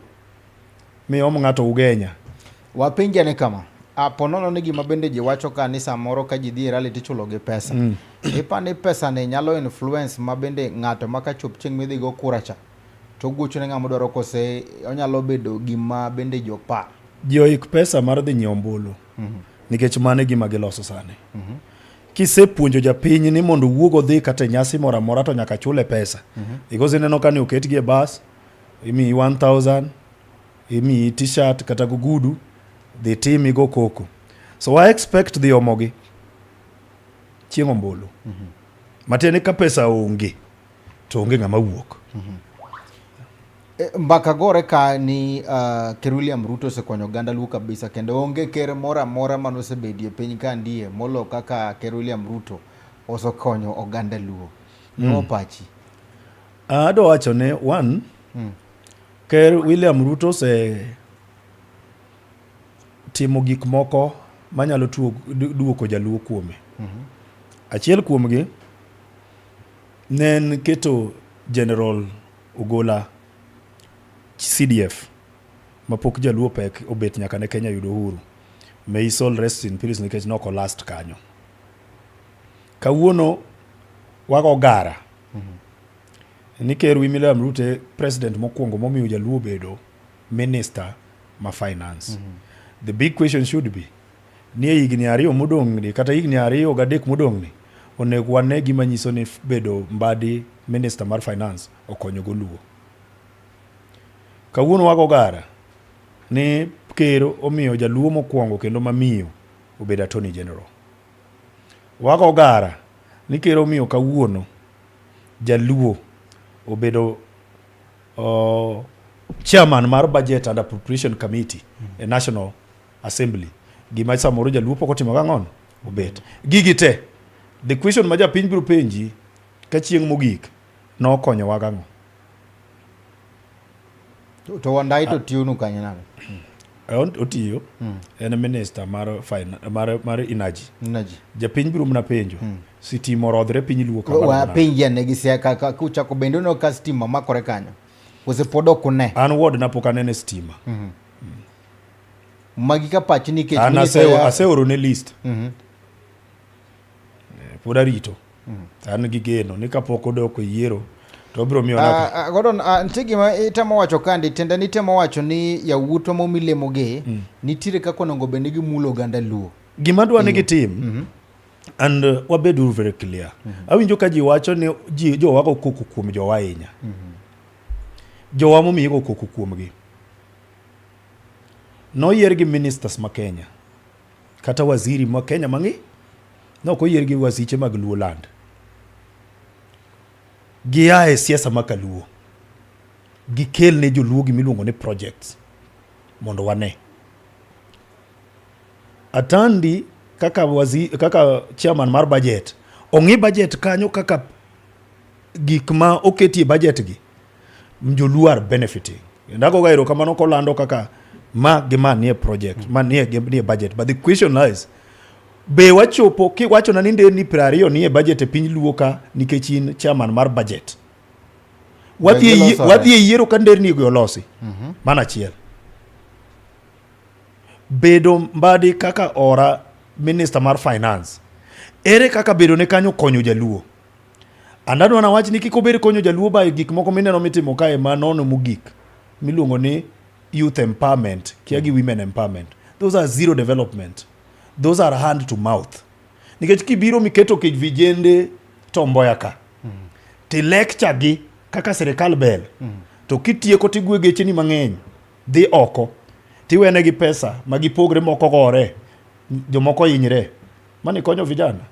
Mi om ng'ato ugenya. Wapenji ane kama. Po nono ni gima bende ji wacho ka ni samoro ka ji dhi e rally tichulo gi pesa. Ipa ni pesa ni nyalo influence ma bende ng'ato ma kachop chieng' midhi go kura cha to ogocho ne ng'ama dwaro kose onyalo bedo gima bende ji ok par. Ji oik pesa mar dhi nyiewo ombulu. Nikech mano e gima giloso sani. Kisepuonjo japiny ni mondo owuog odhi kata e nyasi moro amora to nyaka chule pesa. Because ineno ka ni oketgi e bus, imiyi 1000, imiyi t-shirt kata gugudu, dhi tim igo koko. So I expect dhi omogi chieng' ombulu. Matiende ni ka pesa onge, to onge ng'ama wuok. Mbaka gore ka ni Ker William Ruto osekonyo oganda Luo kabisa kendo onge ker moro amora mane osebedie piny ka ndie molo kaka Ker William Ruto osekonyo oganda Luo. Miwa pachi. Adwa wacho ne one, Ker William Ruto ose timo gik moko manyalo duoko jaluo kuome. Achiel kuomgi ne en keto General Ogola CDF mapok jaluo pek obet nyaka ne Kenya yud uhuru. May his soul rest in peace nikech nok olast kanyo. Kawuono wago gara ni Ker William Ruto e president mokwongo momiyo jaluo obedo minister ma finance. The big question should be ni e higni 2 modong' ni kata higni 2 gi 3 modong' ni onego wane gima nyiso ni bedo Mbadi minister mar finance okonyo go Luo. Kawuono wago gara ni ker omiyo jaluo mokwongo kendo mamiyo obedo attorney general. Wago gara ni ker omiyo kawuono jaluo obedo chairman mar budget and appropriation committee e National Assembly. Gima samoro jaluo pok otimo gang'ono obet. Gigi te, the question ma japiny biro penji ka chieng' mogik nokonyowa gang'o? To Wandayi to tiyonu kanye nade? Otiyo, en minister mar, mar energy. Energy. Japiny biro mana penjo, sitima orodhre piny Luo ka Wa penji ane gi sia ka kuchako bende uneno ka stima makore kanyo. Kose pod ok une? An ward na pok anene stima. Magi ka pachi nikech An aseoro ne list. Pod arito. An gi geno ni kapok odok e yiero to obiro miyo naka. Gordon, nitie gima itemo wacho kandi, tiende ni itemo wacho ni yawuotwa momi lemogi nitiere kaka onego bed ni gimulo oganda Luo. Gima adwa ni gitim, and wabed very clear. Awinjo ka ji wacho ni ji jowa go koko kuom jowa ahinya. Jowa momiyo go koko kuomgi. Noyier gi ministers ma Kenya kata waziri ma Kenya mang'i nok oyier gi wasiche mag Luo land. Gia e siasa ma kaluo. Gikel ne joluo gimiluongo ni projects mondo wane. Atandi kaka kaka chairman mar budget ong'i budget kanyo kaka gik ma oketie budget gi joluo are benefiting. Kendo agoga erokamano kolando kaka ma gi ma nie project, ma nie, nie budget. But the question is, be wachopo kiwachona ni nderni 20 nie budget e piny Luo ka nikech in chairman mar budget. Wadhi e yiero ka nderni go olosi. Mano achiel. Bedo Mbadi kaka ora minister mar finance. Ere kaka bedo ne kanyo konyo jaluo? And adwa nawach ni kik obed konyo jaluo by gik moko mineno mitimo kae manono mogik miluongo ni youth empowerment kia gi women empowerment. Those are zero development. Those are hand to mouth. Nikech kibiro miketo kij vijende Tom Mboya ka ti lecture gi kaka sirikal ber to kitieko tigwe gecheni mang'eny dhi oko tiwenegi pesa ma gipogre moko gore jomoko hinyre mani konyo vijana.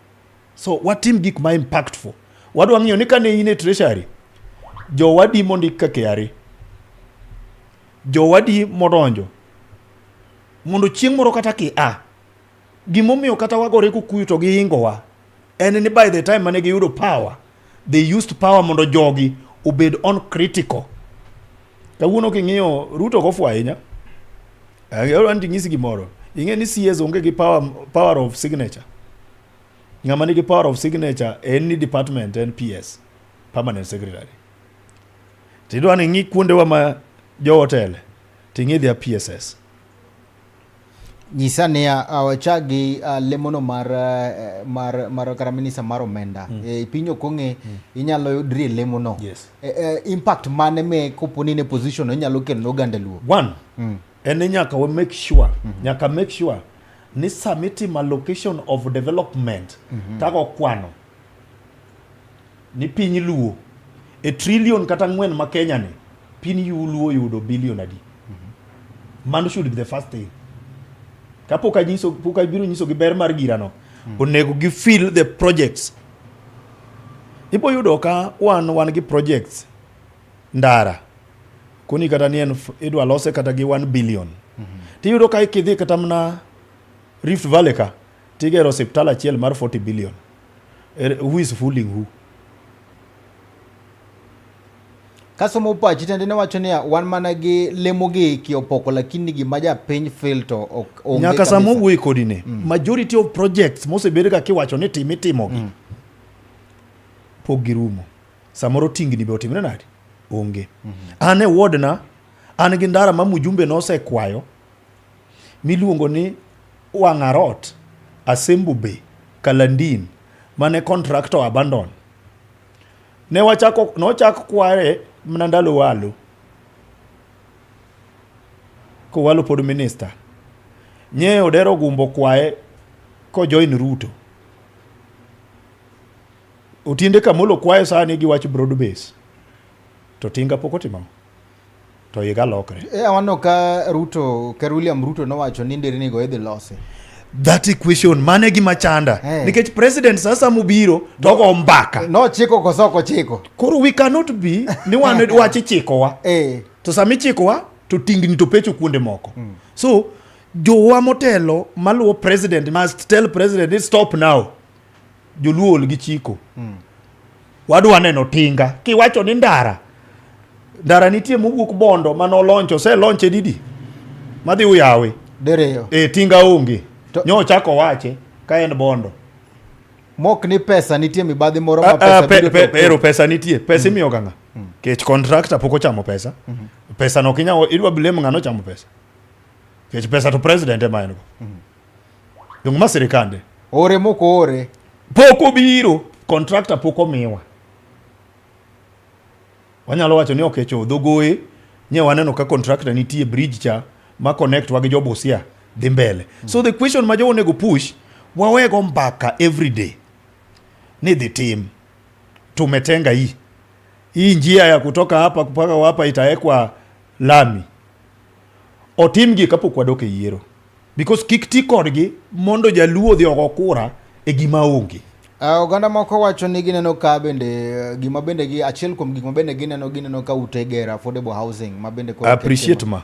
So watim gik ma impactful. Wadwa ng'iyo ni kane in e treasury jowadi mondik ka KRA, jowadi modonjo mondo chieng' moro kata ki a gimomiyo kata wagore kukuyu to gihingowa en ni by the time mane giyudo power they used power mondo jogi obed on critical. Kawuono king'iyo Ruto ok ofuwo ahinya. An ting'isi gimoro. Ing'e ni CS onge gi power of signature. Ng'ama nigi power of signature en ni department en PS, permanent secretary. Tidwa ni ing'i kuondewa ma jo hotel, ting'i their PSS. Nyisa niya, wachak gi lemono mar, mar, mar kata minista mar omenda. E, piny ok ong'e, inyalo yudri e lemono. Yes. Impact mane me kopo ni in e position no inyalo kelo ne oganda Luo? One, en ni nyaka wa make sure, nyaka make sure ni sama itimo allocation of development tago kwano ni piny Luo e trillion kata 4 ma Kenya ni piny Luo yudo billion adi. Mano should be the first thing. Kapok anyiso, pok abiro nyiso gi ber mar girano, onego gi fill the projects. Ibo yudo ka wan gi projects ndara koni kata ni en idwa lose kata gi 1 billion. Tiyudo ka kidhi kata mana Rift Valley ka tigero osiptal achiel mar 40 billion. Who is fooling who? Kasomo pachi tende ne wacho niya wan mana gi lemo gi kiopoko lakini gima japiny feel to ok onge Nyaka sama kabisa. owuoye kodi ni, majority of projects mosebed ga kiwacho ni tim itimogi. Pok girumo. Samoro tingni be otimre nade? Onge. An e ward na, an gi ndara ma mjumbe nosekwayo miluongo ni Wang'arot, Asembo Bay, Kalandin mane contractor abandon. Ne wachako nochak kware mana ndalo Walo. Kowalo pod minister. Nye Odero Gumbo kwaye ko join Ruto. Otiende Kamolo kwaye sani gi wach broad base. To Tinga pok otimo ang'o? To higa lokre. E, waneno ka Ruto, Ker William Ruto nowacho ni nderni go idhi losi. That equation mane gima chanda. Eh. Nikech president sasa mobiro to ogo mbaka. Nochiko koso ok ochiko? Koro we cannot be ni wan wach ichikowa. Eh. To sama ichikowa to tingni to pecho kuonde moko. So jowa motelo maluwo president must tell president ni stop now. Joluo ol gi chiko. Wadwa neno tinga. Kiwacho ni ndara. Ndara nitie mowuok Bondo mane oloncho, oselonche didi? Madhi Uyawe. Diriyo. E, tinga onge. To- Nyo ochako wache ka en Bondo. Mok ni pesa nitie mibadhi moro ma Ah, ah, pesa pe, biro pe, to- ero pesa nitie. Pesa imiyo ga ng'a? Kech contractor pok ochamo pesa. Pesa no kinya idwa blame ng'ano ochamo pesa. Kech pesa to president ema en go. Donge ma sirikande? Ore mok oore. Pok obiro, contractor pok omiwa. Wanyalo wacho ni okecho dhogoe nye waneno ka contractor nitie bridge cha ma connect wa gi jo Busia dhi mbele. So the question ma jo onego push wawego mbaka every day ni dhi tim tumetenga hii hii njia ya kutoka hapa mpaka hapa itawekwa lami otimgi kapok wadok e yiero because kik ti kodgi mondo jaluo odhi ogo kura e gima onge. Oganda moko wacho ni gineno ka bende eh, gima bende gi achiel kuom gik ma bende gineno gineno ka ute gero affordable housing ma bende koro Appreciate ma.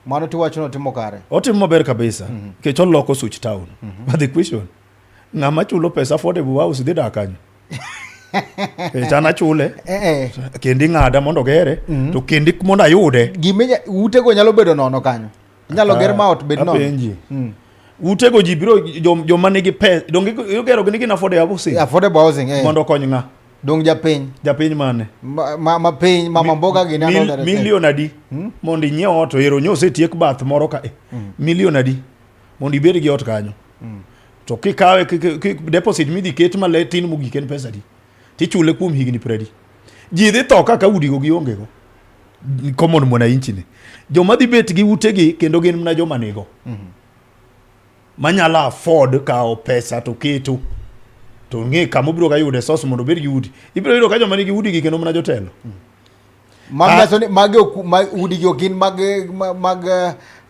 Mano tiwacho ni otimo kare. Otimo maber kabisa nikech oloko such town. But the question, ng'ama chulo pesa affordable house dhi dak kanyo? Nikech an achule Eh, eh. kendo ing'ada mondo ogere to kendo mondo ayude Gima inya- utego nyalo bedo nono kanyo. Inyalo ger ma ot bed nono. Apenji. Utego ji biro joma nigi pesa donge igero gi ni gin affordable housing Affordable housing eh. mondo okony ng'a? Dong japiny. Japiny mane? Ma, ma, ma piny mama mboga gini Milion adi mondo inyiew ot ero nyo osetiek bath moro ka milion adi mondo ibed gi ot kanyo to kikawe deposit midhi ket male tin mogik en pesa adi tichule kuom higni pradi ji dhi tho kaka udigo gionge go common mwananchi ni joma dhi bet gi utegi kendo gin mana joma nigo manyalo afford kawo pesa to keto to ng'e kama obiro ga yude source mondo obed gi udi ibiro yudo ka joma nigi udi gi kendo mana jotelo Mag nyiso ni magi ok ma, udi gi ok gin mag mag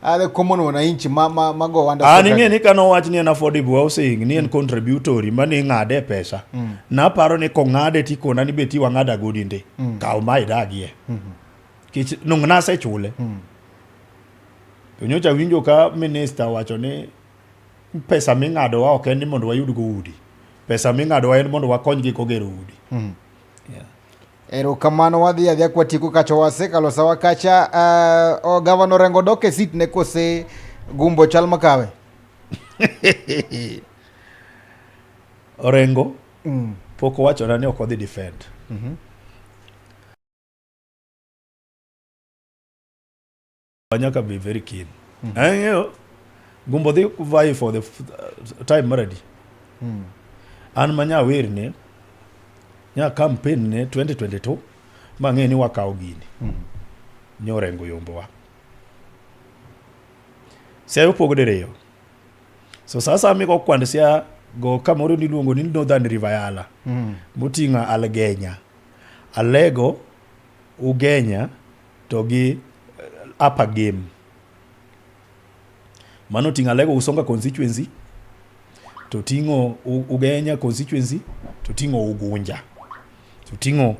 uh, common wananchi ma ma mago under An ing'e ni kane owach ni en affordable housing ni en contributory mane ing'ade e pesa naparo ni kong'ade tikona ni be ti wang'ada godi ndi kaw ma idagie kech nong nasechule to nyocha winjo ka minister wacho ni pesa ming'adowa ok en ni mondo wayud go udi pesa ming'adowa en mondo wakonygi kogero udi yeah. Erokamano, wadhi adhiya kwatieko kacha wasekalo sawa kacha. Uh, gavana Orengo dok e sit ne kose gumbo chal makawe? Orengo pok owachona ni ok odhi defend. Nyaka be very keen. Ang'eyo gumbo dhi vie for the time mar adi. An ma nyawer ne nya campaign ne 2022 mang'e ni wakawo gini. Nyo Orengo yombowa. Siaya opog diriyo. So sasa migo kwand Siaya go kamoro niluongo ni Northern River Yala. Moting'o Algenya, Alego, Ugenya to gi Upper Game. Mano oting'o Alego Usonga constituency, to ting'o Ugenya constituency, to ting'o Ugunja. To ting'o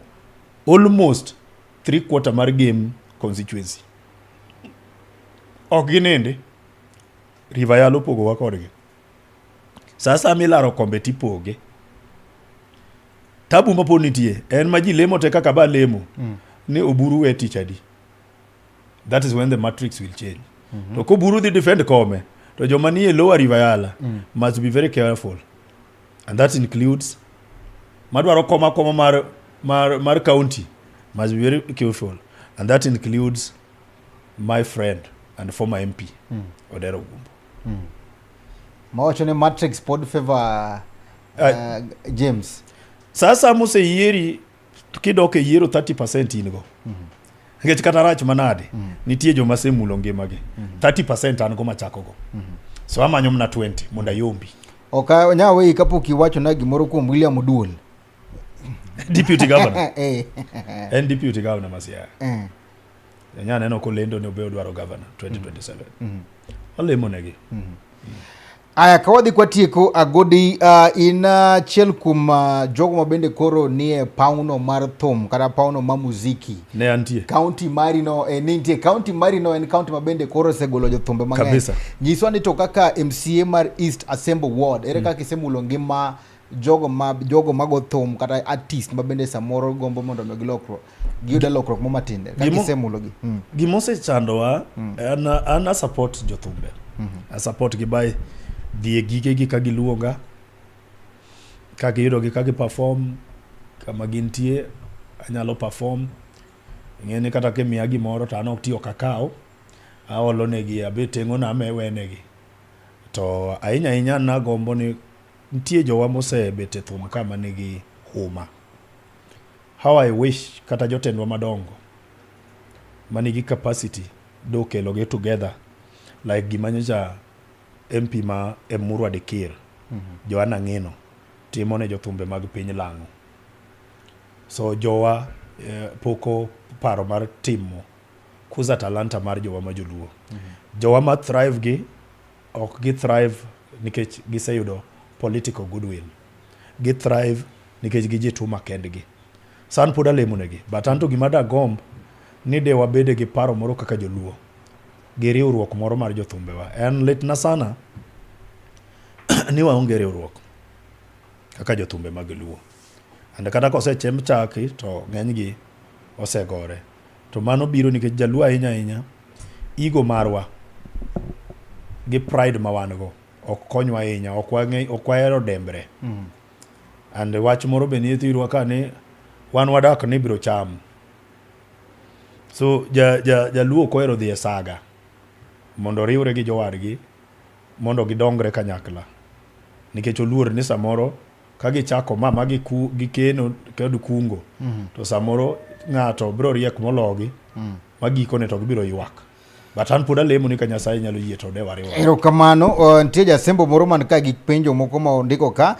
almost 3/4 mar Game constituency. Ok ginindi. River Yala opogowa kodgi. Sa asaya milaro kombe tipoge. Tabu ma pod nitie en ma ji lemo te kaka ba lemo ni Oburu we tich adi. That is when the matrix will change. To koburu dhi defend kome to joma nie lower River Yala must be very careful. And that includes madwaro koma koma mar county must be very careful. And that includes my friend and former MP Odero Ogumbo. Mawacho ni matrix pod favor James. Sasa moseyieri kidok e yiero 30% in go. Nikech kata rach manade, nitie joma semulo ngimagi. 30% an go machakogo. So amanyo mana 20 mondo ayombi. Ok anyal weyi kapok iwachona gimoro kuom William Oduol. Deputy governor. Eh. En deputy governor ma Siaya. Nya neno kolendo ni obe odwaro governor 2027. Olemo negi. Aya, ka wadhi kwatieko Agodi, in achiel kuom jogo ma bende koro nie pawno mar thum kata pawno mar muziki. Ne antie. County mari no ne nitie county mari no en county ma bende koro osegolo jothumbe mang'eny. Kabisa. Nyiswa ni to kaka MCA mar East Asembo Ward, ere kaka isemulo ngima jogo mago thum kata artist ma bende samoro gombo mondo mi gilokruok, giyud lokruok mo matin kaka isemulo gi. Gima osechandowa an a support jothumbe. A support gi by dhi e gigegi ka giluonga, ka giyudogi ka gi perform kama gintie anyalo perform. Ing'e ni kata kimiya gimoro to an ok ti ok akaw, aolo negi abe teng'ona amewenegi. To ahinya ahinya nagombo ni nitie jowa mosebet e thum ka manigi huma. How I wish kata jotendwa madongo manigi capacity do kelogi together like gima nyocha MP ma Emurua Dikir, Joanna Ng'eno timo ne jothumbe mag piny Lang'o. So jowa pok paro mar timo kuza talanta mar jowa ma joluo. Jowa ma thrive gi ok gi thrive nikech giseyudo political goodwill. Gi thrive nikech gijituma kendgi. San pod alemo negi, but anto gima dagomb ni de wabede gi paro moro kaka joluo gi riwruok moro mar jothumbewa. En litna sana ni waonge riwruok kaka jothumbe mag luo. And kata kosechem chaki to ng'enygi osegore. To mano biro nikech jaluo ahinya ahinya ego marwa gi pride ma wan go ok konywa ahinya, ok wahero dembre. And wach moro be nie thirwa ka ni wan wadak ni ibiro cham. So jaluo ok ohero dhi e saga mondo oriwre gi jowadgi mondo gidongre kanyakla. Nikech oluor ni samoro ka gichako ma gikeno kod kungo to samoro ng'ato biro riek mologi ma gikone to gibiro ywak. But an pod alemo ni ka Nyasaye nyalo yie to de wariwore. Erokamano. Nitie jasembo moro man ka gi penjo moko ma ondiko ka.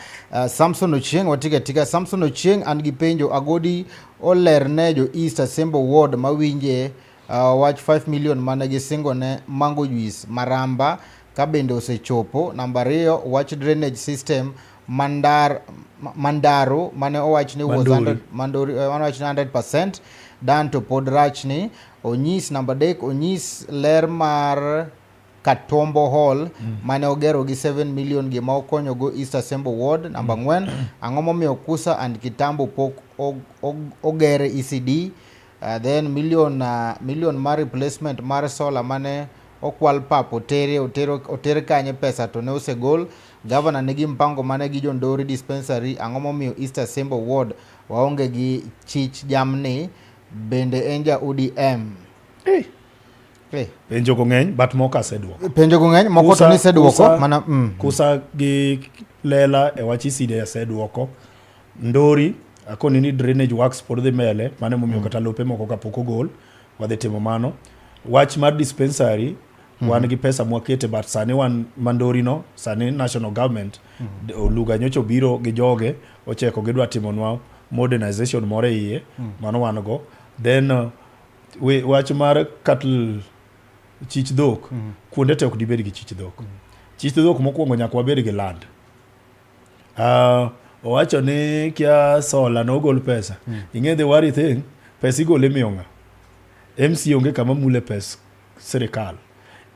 Samson Ochieng, watika tika. Samson Ochieng, an gi penjo. Agodi olerne jo East Asembo Ward mawinje wach 5 million mane gisingo ne Mango Juice Maramba ka bende osechopo. Namba 2, wach drainage system Mandaro mane owach ni was Mandori. 100, Mandori, mane owach ni 100% done to pod rach ni. Onyis namba 3, onyis ler mar Katombo Hall mane ogero gi 7 million gima okonyo go East Asembo Ward. Namba 4, ang'o momiyo Kusa and Kitambo pok ogere ECD? Then million mar replacement mar solar mane okwal pap oter kanye pesa to ne osegol. Governor nigi mpango mane gi Jondori dispensary. Ang'o momiyo East Asembo Ward waonge gi chich jamni? Bende en ja ODM? Penjo go ng'eny, but moko aseduoko. Penjo go ng'eny, moko to niseduoko, mana, Kusa gi Lela e wach ECD aseduoko. Ndori, akoni ni drainage works pod dhi mbele, mano emomiyo kata lope moko kapok ogol, wadhi timo mano. Wach mar dispensary, wan gi pesa mwakete, but sani wan Mandori no, sani national government, Oluga nyocha obiro gi joge, ocheko gidwa timonwa modernization moro e iye, mano wan go. Then wach mar cattle chich dhok, kuonde te ok dibed gi chich dhok. Chich dhok mokwongo nyaka wabed gi land. Owacho ni kia sola nogol pesa. Ing'e the worry thing, pesa igole imiyo ng'a? MC onge kama mule pes sirikal.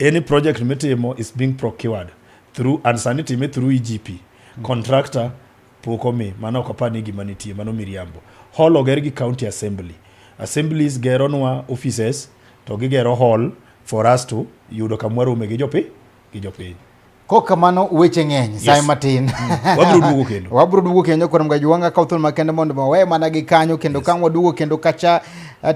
Any project mitimo is being procured through, and sani time through EGP. Contractor Pok omi, mano ok apar ni gima nitie, mano miriambo. Hall oger gi county assembly. Assemblies geronwa offices to gigero hall for us to yudo kamwarome gi jopiny gi jopiny. Kokamano weche ng'eny saye Yes. matin. Wabiro duogo kendo. Wabiro duogo kendo kuom Gajuwanga kaw thuolo makende mondo wawe mana gi kanyo kendo kang' waduogo kendo kacha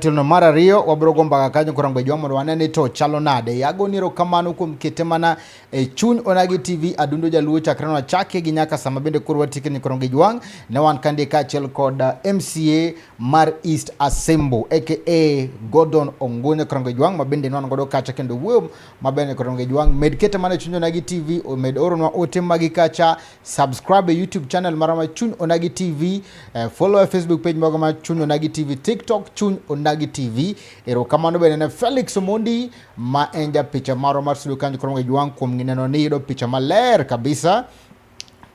tielo mar ariyo wabiro go mbaka kanyo kuom Gajuwanga mondo wane ni to chalo nade. Agoni erokamano kuom kete mana e chuny Onagi TV Adundo Jaluo chakre nwachake gi nyaka sama bende koro watieke ni kuom Gajuwang' ne wan kandie kaachiel kod MCA mar East Asembo aka Gordon Ongonyo kuom Gajuwang' ma bende ne wan godo kacha kendo wuoyo maber ni Koronge Jwang'. Med kete mana e Chuny Onagi TV, med oronwa ote magi kacha, subscribe e YouTube channel marwa ma Chuny Onagi TV, follow e Facebook page marwa ma Chuny Onagi TV, TikTok Chuny Onagi TV. Erokamano bende ne Felix Omondi ma en japicha marwa mar studio kanyo Koronge Jwang' kuom neno ni iyudo picha maler kabisa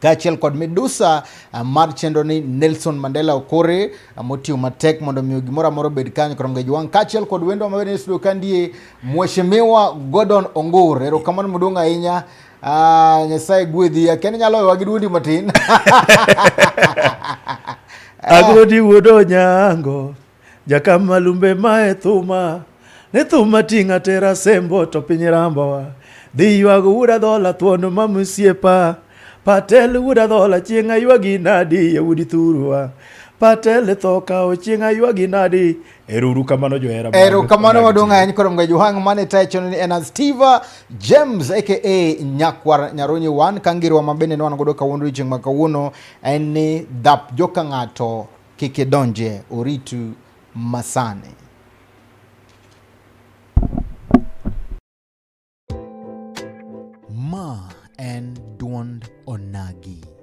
kaachiel kod midusa mar chenro ni Nelson Mandela Okore motiyo matek mondo miyo gimoro amora obed kanyo Koronge Jwang' kaachiel kod wendwa ma bende studio kandie Mheshimiwa Gordon Ongur. Erokamano maduong' ahinya. Nyasaye gwedhi. Akia ni nyalo wewa gi duondi matin. Agodi wuod Onyango, jakamalumbe mae thuma, ne thuma ting'a tera sembo to piny rambowa. Dhi ywago wuod adhola thuon ma mosiepa, Patel wuod adhola chieng' aywagi nadi yawuodi thurwa. Patel tho kawo chieng' aywagi nadi. Ero uru kamano johera. Erokamano maduong' ahinya koro Mgaji Wang' mane tayo chenro ni en Steve James aka Nyakwar Nyaronyi 1 kangirwa ma bende ne wan godo kawuono odiochieng' ma kawuono en ni dhap joka ng'ato kik idonje oritu masani. Ma en duond Onagi.